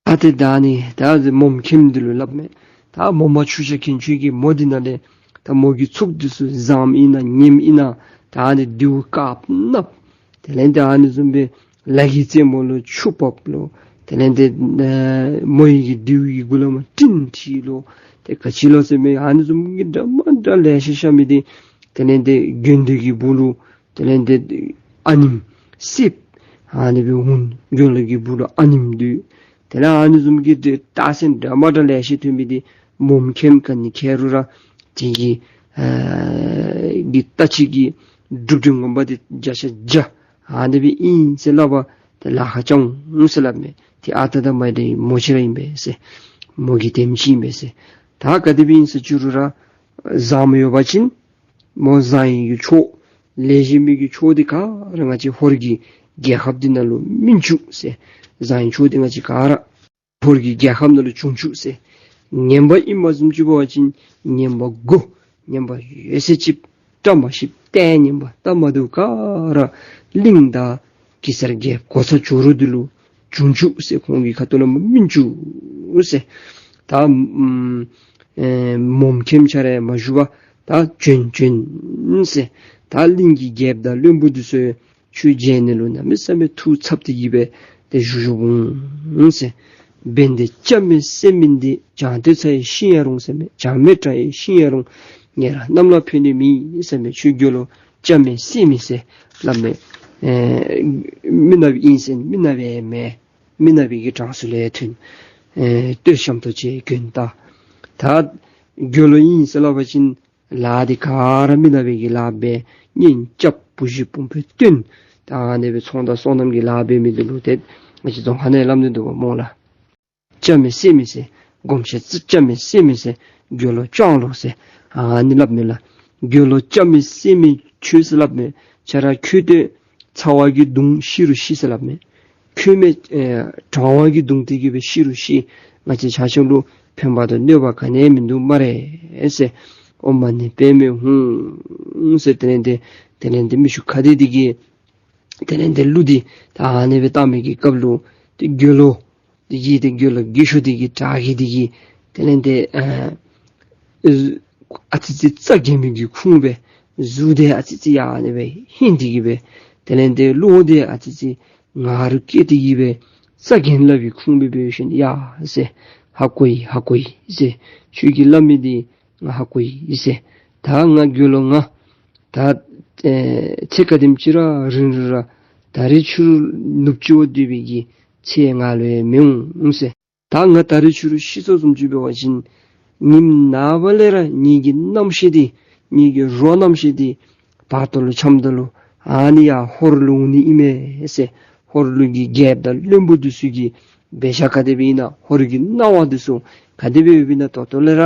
ཨ་ཏེ་ད་ནི་ད་མོམ་མཁནམ་འདི་ལུ་སླབ་མས། ད་མོ་མ་ཆུ་ཤ་མཁན་ཁྱོད་ཀྱིས་མོ་འདི་ནང་ལས་ད་མོ་གི་ཚུགས་འདི་ཚུ་ཟམ་ཨིན་ན་ཉེམ་ཨིན་ན་ད་ནི་རྡེའུ་དཀརཔོ་མནབ། དེ་ལས་ད་ཨ་ནི་བཟུམ་སྦེ་ལ་གི་རྩེ་མོ་ལུ་ཆུ་ཕབ་ལོ། དེ་ལས་ཏེ་ཨེ་མོ་ཡི་གི་རྡེའུ་གི་གུ་ལུ་མ་སྤྲིན་འཐིབས་ལོ། ཏེ་ག་ཅི་ལོ་ཟེར་མས། ཨ་ནི་བཟུམ་གྱི་འདྲ་མ་འདྲ་ལེ་ཤ་ཤ་མི་འདི་དེ་ལས་ཏེ་དགེ་འདུན་གྱི་སྦུག་ལུ་དེ་ལས་ཏེ་ཨ་ནེམོ་སེརཔོ་ཨ་ནི་སྦེ་འོང་། དགེ་སློང་གི་སྦུག་ལུ་ཨ་ནེམོ་འདུག། དེ་ལས་ཨ་ནི་བཟུམ་གྱི་ཏེ་རྟགས་མཚན་འདྲ་མ་འདྲ་ལེ་ཤ་ཐོན་མི་འདི་མོམ་མཁནམ་ག་ནི་ཁེ་རུ་ར་དེ་གི་ཨ་གི་ལྟ་ཅི་གི་སྒྲུབ་སྒྲུབ་ངོ་མ་འདི་བརྒྱ་ཆ་བརྒྱ་ཨ་ནི་སྦེ་ཨིན་ཟེར་སླབ་པ་ཏེ་ལཱ་ཁག་རྐྱབ་འོང་ཟེར་སླབ་མས། ཏེ་ཨ་ད་ད་མ་འདི་མོ་ཅིག་ར་ཨིན་པས་ཟེར། མོ་གི་དེམ་ཅིག་ཨིན་པས་ཟེར། ད་ག་དེ་སྦེ་ཨིན་ཟེར་བཅུག་རུང་ར་ཟམ་ཡོད་པ་ཅིན་མོ་ཟངས་ཡི་གི་མཆོག་ལེགས་ཤོམ་མི་གི་མཆོག་འདི་ག་ར་ང་བཅས་ཧོར་གྱི་རྒྱལ་ཁབ་འདི་ནང་ལུ་སྨིན་བཅུག་ཟེར། ཟངས་ཡི་མཆོག་འདི་ང་བཅས་ག་ར་ཧོར་གྱི་རྒྱལ་ཁབ་ནང་ལུ་བྱུང་བཅུག་ཟེར། ངན་པ་ཨིན་པ་བཟུམ་ཅིག་འབད་བ་ཅིན་ངན་པ་དགུ་ངན་པ་ཡོད་ཚད་ཅིག་བཀྲ་མ་ཤིསཔ་ལྟས་ངན་པ་ལྟ་མ་བཏུབ་ག་ར་གླིང་དང་གེ་སར་རྒྱལཔོ་གོ་ས་ཇོ་རུ་འདི་ལུ་བྱུང་བཅུག་ཟེར། ཁོང་གི་ཁ་ཐུག་ལུ་མ་སྨིན་བཅུག་ཟེར། ད་ཨམ་ཨེ་མོམ་མཁནམ་ཁྱོད་ར་མ་བཞུགས་པར་ད་བྱོན་བྱོན་ཟེར། ད་གླིང་གི་རྒྱལཔོ་དང་བློན་པོ་འདི་ཚུ་ཁྱོད་མཇལ་ནི་ལུ་གནམ་མེད་ས་མེད་ཐུགས་འཚབ་སྟེ་གི་སྦེ་ཏེ་བཞུགས་བཞུགསཔ་འོང་ཟེར། བན་དེ་སྐྱབས་མེད་སེམས་མེད་འདི་བྱང་སྟོད་ཚ་ཡིས་ཤི་ཡང་རུང་ཟེར་མས། བྱང་མེད་དགྲ་ཡིས་ཤི་ཡང་རུང་ངེད་ར་གནམ་ལ་ཕན་ནི་མེད་ཟེར་མས། ཁྱོད་དགེ་སློང་སྐྱབས་མེད་སེམས་མེད་ཟེར་སླབ་མས། ཨེ་མི་ནགཔ་ཨིན་ཟེར་མི་ནགཔ་ཡང་མེན། མི་ནག་པའི་གི་གྲངས་སུ་ལས་ཐོན། ཨེ་སྟོད་ཤམ་ཐབས་ཅན་གྱོན་ད། ད་དགེ་སློང་ཨིན་ཟེར་སླབ་པ་ཅིན་ལཱ་འདི་ག་ར་མི་ནག་པའི་གི་ལཱ་འབད། གཉེན་རྐྱབ་བུ་གཞི་སྤུན་ཕོ་བསྟེན། ད་ཨ་ནི་སྦེ་ཚོང་དང་སོ་ནམ་གྱི་ལཱ་འབད་མི་འདི་ལུ་ཏེ་ང་བཅས་རྫོང་ཁ་ནང་སླབ་ནི་འདུག་པ་སྨོ་ལགས། སྐྱབས་མེད་སེམས་མེད་ཟེར། སྒོམ་ཆེན་ཙི་སྐྱབས་མེད་སེམས་མེད་ཟེར། དགེ་སློང་སྐྱོང་ལོ་ཟེར། ཨ་ནི་སླབ་མས་ལགས། དགེ་སློང་སྐྱབས་མེད་སེམས་མེད་ཁྱོད་ཟེར་སླབ་མས། ཁྱོད་ར་ཁྱོད་ཏེ་ཚ་བ་གིས་གདུང་ཤི་རུང་ཤི་ཟེར་སླབ་མས། ཁྱོད་མེད་ཨེ་གྲང་བ་གིས་གདུང་སྟེ་གི་སྦེ་ཤི་རུང་ཤི། ང་བཅས་ཆ་ཁྱབ་ལུ་ཕན་པ་དང་གནོད་པ་ག་ནི་ཡང་མིན་འདུག་སྨ་རེ་ཟེར། ཨོཾ་མ་ཎི་པདྨེ་ཧཱུྃ་ཟེར། དེ་ལས་ཏེ་དེ་ལས་ཏེ་མི་ཤུགས་ཁ་བདེ་འདི་གིས་དེ་ལས་ཏེ་གླུ་འདི་ད་ཨ་ནི་སྦེ་བཏང་མི་གི་སྐབས་ལུ་ཏེ་དགེ་སློང་འདི་གིས་ཏེ་དགེ་སློང་རྒས་ཤོས་འདི་གིས་དྲག་གི་འདི་གིས་དེ་ལས་ཏེ་ཨ་ཨ་ཙི་ཙི་རྩ་འགེངས་མི་གི་ཁུངས་སྦེ་གཟུགས་འདི་ཨ་ཙི་ཙི་ཡར་ཨ་ནི་སྦེ་ཧིང་འདི་གིས་སྦེ་དེ་ལས་ཏེ་གླུ་འདི་ཨ་ཙི་ཙི་ངར་སྐད་འདི་གིས་སྦེ་རྩ་འགེངས་སླབ་པའི་ཁུངས་སྦེ་འབད་ཞིནམ་ཡ་ཟེར། ཧ་གོ་ཡི་ཧ་གོ་ཡི་ཟེར། ཁྱོད་ཀྱིས་སླབ་མི་འདི་ང་ཧ་གོ་ཡི་ཟེར། ད་ང་དགེ་སློང་ང་ད་ཨེ་ཚེ་ག་དེམ་ཅིག་ར་རིང་རུང་ར་ད་རིས་ཕྱི་རུ་ནུབ་ཕྱོགས་སྡོད་པའི་གི་ཚེ་ང་ལུ་ཡང་མི་འོང་ཟེར། ད་ང་ད་རིས་ཕྱི་རུ་ཤི་སོང་བཟུམ་ཅིག་འབད་བ་ཅིན་ཉིནམ་ནངས་པ་ལས་ར་ངེ་གི་རྣམ་ཤེས་འདི་ངེ་གི་རོ་རྣམ་ཤེས་འདི་བར་དོ་ལུ་འཁྱམ་ད་ལུ་ཨ་ནི་ཡར་ཧོར་ལུ་འོང་ནི་ཨིན་མས་ཟེར། ཧོར་ལུ་གི་རྒྱལཔོ་དང་བློན་པོ་འདི་ཚུ་གི་འབད་བཞག་ག་དེ་སྦེ་ཨིན་ན་ཧོར་གྱི་སྣང་བ་འདི་ཚུ་ག་དེ་སྦེ་ཡོདཔ་ཨིན་ན་ད་ལྟོ་ལས་ར་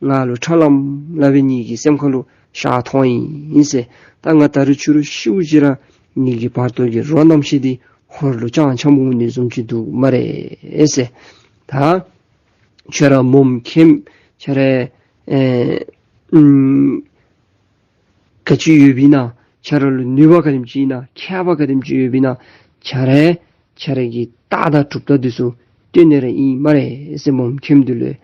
ང་ལུ་ཁྲ་ལམ་ལམ་སྦེ་ངེ་གི་སེམས་ཁ་ལུ་ཤར་མཐོང་ཡི་ཟེར། ད་ང་ད་རིས་ཕྱི་རུ་ཤིཝ་ཅིག་ར་ངེ་གི་བར་དོ་གི་རོ་རྣམ་ཤེས་འདི་ཧོར་ལུ་ཅང་འཁྱམ་འོང་ནི་བཟུམ་ཅིག་འདུག་སྨ་རེ་ཟེར། ད་ཁྱོད་ར་མོམ་མཁནམ་ཁྱོད་ར་ཨེ་ཨུམ་ག་ཅི་ཡོདཔ་ཨིན་ན་ཁྱོད་ར་ལུ་ནུས་པ་ག་དེམ་ཅིག་ཨིན་ན་མཁས་པ་ག་དེམ་ཅིག་ཡོདཔ་ཨིན་ན་ཁྱོད་ར་ཁྱོད་ར་གི་རྟགས་དང་གྲུབ་རྟགས་འདི་ཚུ་སྟོན་ནི་ར་ཨིན་སྨ་རེ་ཟེར་མོམ་མཁནམ་འདི་ལུ།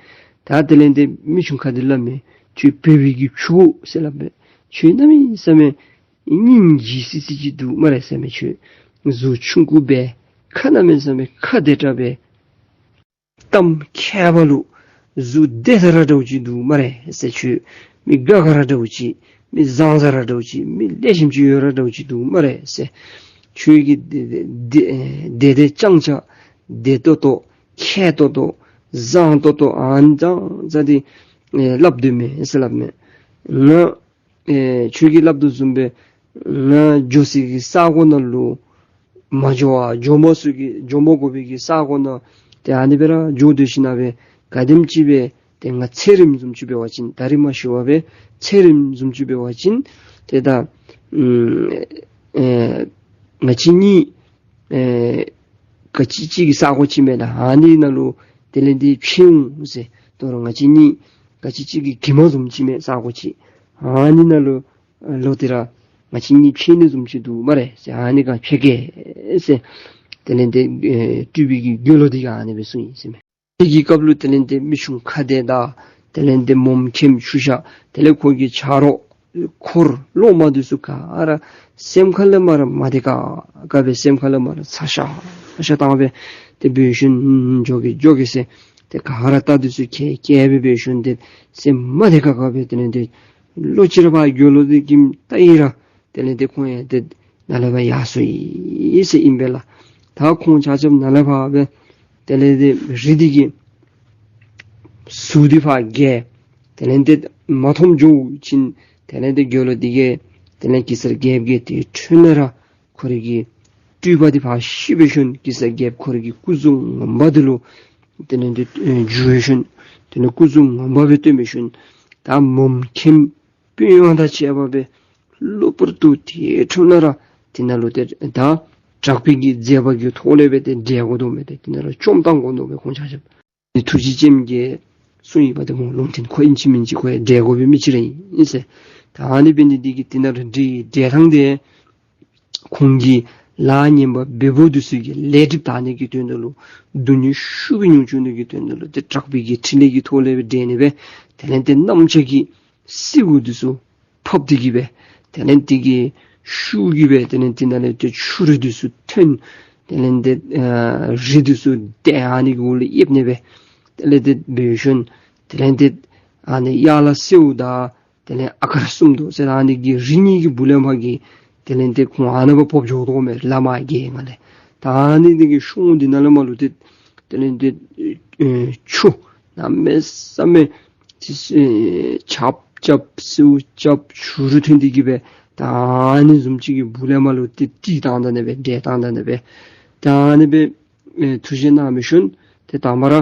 ད་དེ་ལས་ཏེ་མི་ཆུང་ཁ་འདི་སླབ་མས། ཁྱོད་བོད་པའི་གི་ཕྲུ་གུ་ཟེར་སླབ་མས། ཁྱོད་གནམ་མེད་ས་མེད་སྙིང་རྗེ་སི་སི་ཅིག་འདུག་སྨ་རེ་ཟེར་མས། ཁྱོད་གཟུགས་ཆུང་ཀུ་སྦེ་ཁ་གནམ་མེད་ས་མེད་ཁ་བདེ་དྲགས་སྦེ་གཏམ་མཁས་པ་ལུ་གཟུགས་བདེ་ས་ར་འདྲཝ་ཅིག་འདུག་སྨ་རེ་ཟེར། ཁྱོད་མི་དགའ་ས་ར་འདྲཝ་ཅིག་མི་བཟང་ས་ར་འདྲཝ་ཅིག་མི་ལེགས་ཤོམ་ཅིག་ཡོད་ར་འདྲཝ་ཅིག་འདུག་སྨ་རེ་ཟེར། ཁྱོད་ཀྱི་བདེ་བདེ་བདེ་བདེ་ཅང་ཅང་བདེ་ཏོག་ཏོ་མཁས་ཏོག་ཏོ་བཟང་ཏོག་ཏོ་ཨ་ནི་ཙང་ཙང་འདི་ཨེ་སླབ་སྡོད་མས་ཟེར་སླབ་མས། ང་ཨེ་ཁྱོད་ཀྱིས་སླབ་དོ་བཟུམ་སྦེ་ང་འགྱོ་སའི་གི་ས་གོ་ནང་ལུ་མ་འགྱོ་བར་འགྱོ་མ་ཚུགས་ཀྱི་འགྱོ་མ་དགོ་པའི་གི་ས་གོ་ནང་ཏེ་ཨ་ནི་སྦེ་ར་འགྱོ་སྡོད་ཞིན་ན་སྦེ་ག་དེམ་ཅིག་སྦེ་ཏེ་ང་ཚེ་རིངམ་བཟུམ་ཅིག་འབད་བ་ཅིན་ད་རིས་མ་ཤི་བར་སྦེ་ཚེ་རིངམ་བཟུམ་ཅིག་འབད་བ་ཅིན་ཏེ་ད་ཨེ་ང་བཅས་གཉིས་ཨེ་ག་ཅི་ཅིག་གི་ས་གོ་ཅིག་མས་ད་ཨ་ནི་ནང་ལུ་དེ་ལས་འདི་ཕྱད་འོང་ཟེར། དོ་རུང་ང་བཅས་གཉིས་ག་ཅི་ཅིག་གི་གྱིབ་མ་བཟུམ་ཅིག་མས་ས་གོ་ཅིག་ཨ་ནི་ནང་ལུ་ལོག་སྟེ་ར་ ང་བཅས་གཉིས་ཕྱད་ནི་བཟུམ་ཅིག་འདུག་སྨ་རེ་ཟེར། ཨ་ནི་ག་ཕྱད་གེ་ཟེར། དེ་ལས་ཏེ་ཨེ་སྤྲུལ་པའི་གི་རྒྱལ་ལོ་འདི་གིས་ཨ་ནི་སྦེ་གསུངས་ཡི་ཟེར་མས། དེ་གི་སྐབས་ལུ་དེ་ལས་ཏེ་མི་ཆུང་ཁ་བདེ་དང་དེ་ལས་ཏེ་མོམ་མཁནམ་ཆུ་ཤ་དེ་ལས་ཁོ་གི་ཆ་རོགས་འཁོར་སློབ་མ་འདི་ཚུ་ག་ར་སེམས་ཁ་ལས་མར་མ་བདེ་ཁག་ཁ་སྦེ་སེམས་ཁ་ལས་མར་ཚ་ཤ་ཚ་ཤ་བཏང་སྦེ་ཏེ་འབད་ཞིནམ་འགྱོ་གེ་འགྱོ་གེ་ཟེར། ཏེ་ག་ར་རྟ་འདི་ཚུ་ཁྱེར་ཁྱེར་སྦེ་འབད་ཞིནམ་ཏེ་སེམས་མ་བདེ་ཁག་ཁ་སྦེ་དེ་ལས་ཏེ་ལོག་ཅི་ར་ཕར་རྒྱལ་ལོ་འདི་གིས་བལྟ་ཡི་ར་དེ་ལས་ཏེ་ཁོང་ཡང་ཏེ་ནཱ་ལས་ཕར་ཡར་སོང་ཡི་ཟེར་ཨིན་པས་ལགས། ད་ཁོང་ཆ་ཁྱབ་ནཱ་ལས་ཕར་སྦེ་དེ་ལས་ཏེ་རི་འདི་གི་ཟུར་འདི་ཕར་བརྒལ། དེ་ལས་ཏེ་མ་མཐོངམ་འགྱོ་ཞིནམ་དེ་ལས་ཏེ་རྒྱལ་ལོ་འདི་གིས་དེ་ལས་གེ་སར་རྒྱལཔོ་གི་དེ་འཕྲོ་ནང་ར་ཁོ་རའི་གི་སྤྲུལ་པ་འདི་ཕར་ཤི་འབད་ཞིནམ་གེ་སར་རྒྱལཔོ་ཁོ་རའི་གི་སྐུ་གཟུགས་ངོ་མ་འདི་ལུ་དེ་ལས་ཏེ་ཨེ་འགྱུར་ཞིནམ་དེ་ལས་སྐུ་གཟུགས་ངོ་མ་སྦེ་སྟོན་འབད་ཞིནམ་ད་མོམ་མཁནམ་དཔོན་གཡོག་དང་བཅས་པ་སྦེ་གློ་བུར་དུ་དེ་འཕྲོ་ནང་ར་དེ་ནང་ལུ་ཏེ་ད་དྲག་པོའི་གི་མཛད་པ་གི་ཐོག་ལས་སྦེ་ཏེ་བསྒྲལ་དགོ་དོ་མས། ཏེ་དེ་ནང་ར་བཅོམ་བཏང་དགོ་དོ་མས་ཁོང་ཆ་ཁྱབ། ཏེ་ཐུགས་རྗེ་ཅནམ་གྱིས་གསུངས་ཡི་པ་ཏེ་ཁོང་ལུང་བསྟན་ཁོ་ཨིན་ཅི་མིན་ཅི་ཁོ་ཡང་བསྒྲལ་དགོ་པའི་མི་ཅིག་ར་ཨིན་ཟེར། ད་ཨ་ནི་འབད་ནི་འདི་གིས་དེ་ནང་ར་བསྒྲལ་བསྒྲལ་བཏང་སྟེ་ཁོང་གི་ལཱ་ངན་པ་འབད་འབདཝ་འདི་ཚུ་གི་ལས་སྒྲིབ་དག་ནི་གི་དོན་དག་ལུ་སྡུག་བསྔལ་ཤུགས་ཀྱིས་མྱོང་བཅུག་ནི་གི་དོན་དག་ལུ་ཏེ་དྲག་པོའི་གི་ཕྲིན་ལས་ཀྱི་ཐོག་ལས་སྦེ་བསྒྲལ་ནི་སྦེ་དེ་ལས་ཏེ་གནམ་ལྕགས་ཀྱི་སེརཝ་འདི་ཚུ་ཕབ་སྟེ་གི་སྦེ་དེ་ལས་དེ་གི་ཤུགས་ཀྱིས་སྦེ་དེ་ལས་དེ་ནང་ལས་ཏེ་ཆུ་རུད་འདི་ཚུ་ཐོན། དེ་ལས་ཏེ་ཨ་རི་འདི་ཚུ་ཏེ་ཨ་ནི་གི་འོག་ལུ་ཡེབ་ནི་སྦེ་དེ་ལས་ཏེ་འབད་ཞིནམ་དེ་ལས་ཏེ་ཨ་ནི་ཡར་ལ་སེརཝ་དང་དེ་ལས་ཨ་ཀར་སུམ་མདོ་ཟེར་ཨ་ནི་གི་རི་གཉིས་ཀྱི་སྦུག་ལས་མར་གྱི་དེ་ལས་ཏེ་ཁོང་ཨ་ནཱ་ཕར་བབས་འགྱོ་དོ་མས་ལམ་མར་གྱི་ནང་ལས། ད་ཨ་ནི་འདི་གི་གཤོང་འདི་ནང་ལས་མར་ལུ་ཏེ་དེ་ལས་ཏེ་ཨེ་ཆུ་གནམ་མེད་ས་མེད་ཏེ་ཨེ་ཆརཔ་རྐྱབ་སེརཝ་རྐྱབ་ཆུ་རུད་ཐོན་ཏེ་གི་སྦེ་ད་ཨ་ནི་བཟུམ་ཅིག་གི་སྦུག་ལས་མར་ལུ་ཏེ་ཏི་བཏང་ད་ནི་སྦེ་བསྒྲལ་བཏང་ད་ནི་སྦེ་ད་ཨ་ནི་སྦེ་ཨེ་ཐུགས་བཞེད་གནང་འབད་ཞིནམ་ཏེ་དང་པ་ར་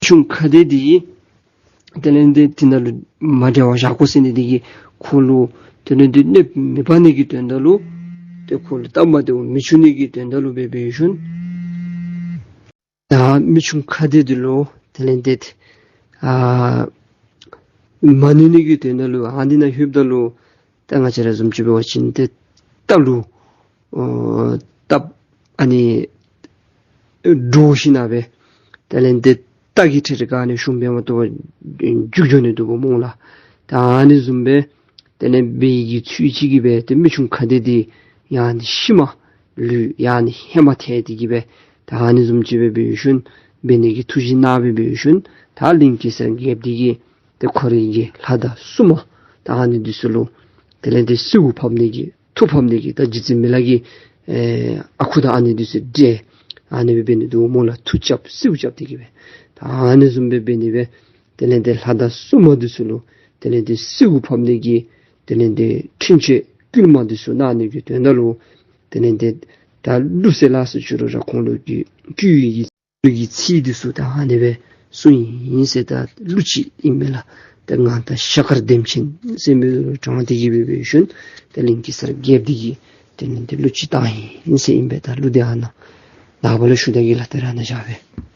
ཆུང་ཁ་བདེ་འདི་དེ་ལས་ཏེ་དེ་ནང་ལུ་མ་བསྒྲལ་བར་བཞག་དགོ་ཟེར་ནི་འདི་གིས་ཁོ་ལུ་དེ་ལས་ཏེ་གནོདཔ་མི་འབག་ནི་གི་དོན་དག་ལུ་ཏེ་ཁོ་ལུ་སྟབས་མ་བདེཝ་མི་འབྱུང་ནི་གི་དོན་དག་ལུ་སྦེ་འབད་ཞིནམ་ད་མི་ཆུང་ཁ་བདེ་འདི་ལུ་དེ་ལས་ཏེ་ཨ་མ་གནོད་ནི་གི་དོན་དག་ལུ་ཨ་འདི་ནང་ལྷོདཔ་ད་ལུ་ད་ང་བཅས་ར་བཟུམ་ཅིག་འབད་བ་ཅིན་ཏེ་རྟ་ལུ་ཨོ་སྟབས་ཨ་ནི་འདྲོག་ཞིན་ན་སྦེ་དེ་ལས་ཏེ་རྟ་གི་ཁྲི་རི་ག་ནི་ཤུམ་སྦེ་མ་ཐོབ་པར་རྒྱུག་འགྱོ་ནི་འདུག་པ་སྨོ་ལགས། ད་ཨ་ནི་བཟུམ་སྦེ་དེ་ལས་འབད་ནི་གི་ཚུལ་ཅིག་གིས་སྦེ་ཏེ་མི་ཆུང་ཁ་བདེ་འདི་ཡང་ནི་ཤུལ་མ་ལུ་ཡང་ནི་ཧེ་མ་ཐལ་ཏེ་གི་སྦེ་ད་ཨ་ནི་བཟུམ་ཅིག་སྦེ་འབད་ཞིནམ་འབད་ནི་གི་ཐུགས་བཞེད་གནང་སྦེ་འབད་ཞིནམ་ད་གླིང་གེ་སར་རྒྱལཔོ་འདི་གིས་ཏེ་ཁོ་རའི་གི་ལྷ་དང་སྲུང་མ་ད་ཨ་ནི་འདི་ཚུ་ལུ་དེ་ལས་ཏེ་སེརཝ་ཕབ་ནི་གི་མཐུ་ཕབ་ནི་གི་ད་རྗེ་བཙུན་མི་ལ་གི་ཨེ་ཨ་ཁུ་དང་ཨ་ནི་འདི་ཚུ་འདྲེས་ཨ་ནི་སྦེ་འབད་ནི་འདུག་སྨོ་ལགས། མཐུ་རྐྱབ་སེརཝ་རྐྱབ་སྟེ་གི་སྦེ་ད་ཨ་ནི་བཟུམ་སྦེ་འབད་ནི་སྦེ་དེ་ལས་ཏེ་ལྷ་དང་སྲུང་མ་འདི་ཚུ་ལུ་དེ་ལས་ཏེ་སེརཝ་ཕབ་ནི་གི་དེ་ལས་ཏེ་འཕྲིན་བཅོལ་བསྐུལ་མ་འདི་ཚུ་གནང་ནི་གི་དོན་དག་ལུ་དེ་ལས་ཏེ་ད་གླུ་ཟེར་སླབ་ས་ཅི་རུང་ར་ཁོང་ལུ་གི་བསྐུལ་བའི་གི་གི་ཚིག་འདི་ཚུ་ད་ཨ་ནི་སྦེ་གསུངས་ཡི་ཟེར། ད་གླུ་ཅིག་ཨིན་མས་ལགས། ད་ང་ད་ཤ་དཀར་ལྡེམ་ཅན་ཟེར་མི་ལུ་དྲངས་ཏེ་གི་སྦེ་འབད་ཞིནམ་ད་གླིང་གེ་སར་རྒྱལཔོ་འདི་གིས་དེ་ལས་ཏེ་གླུ་ཅིག་བཏང་ཡི་ཟེར་ཨིན་པས། ད་གླུ་འདི་ཨ་ནཱ་ནངས་པ་ལུ་ཞུ་ད་གེ་ལགས། ད་རེས་ཨ་ནཱ་བཞག་པས།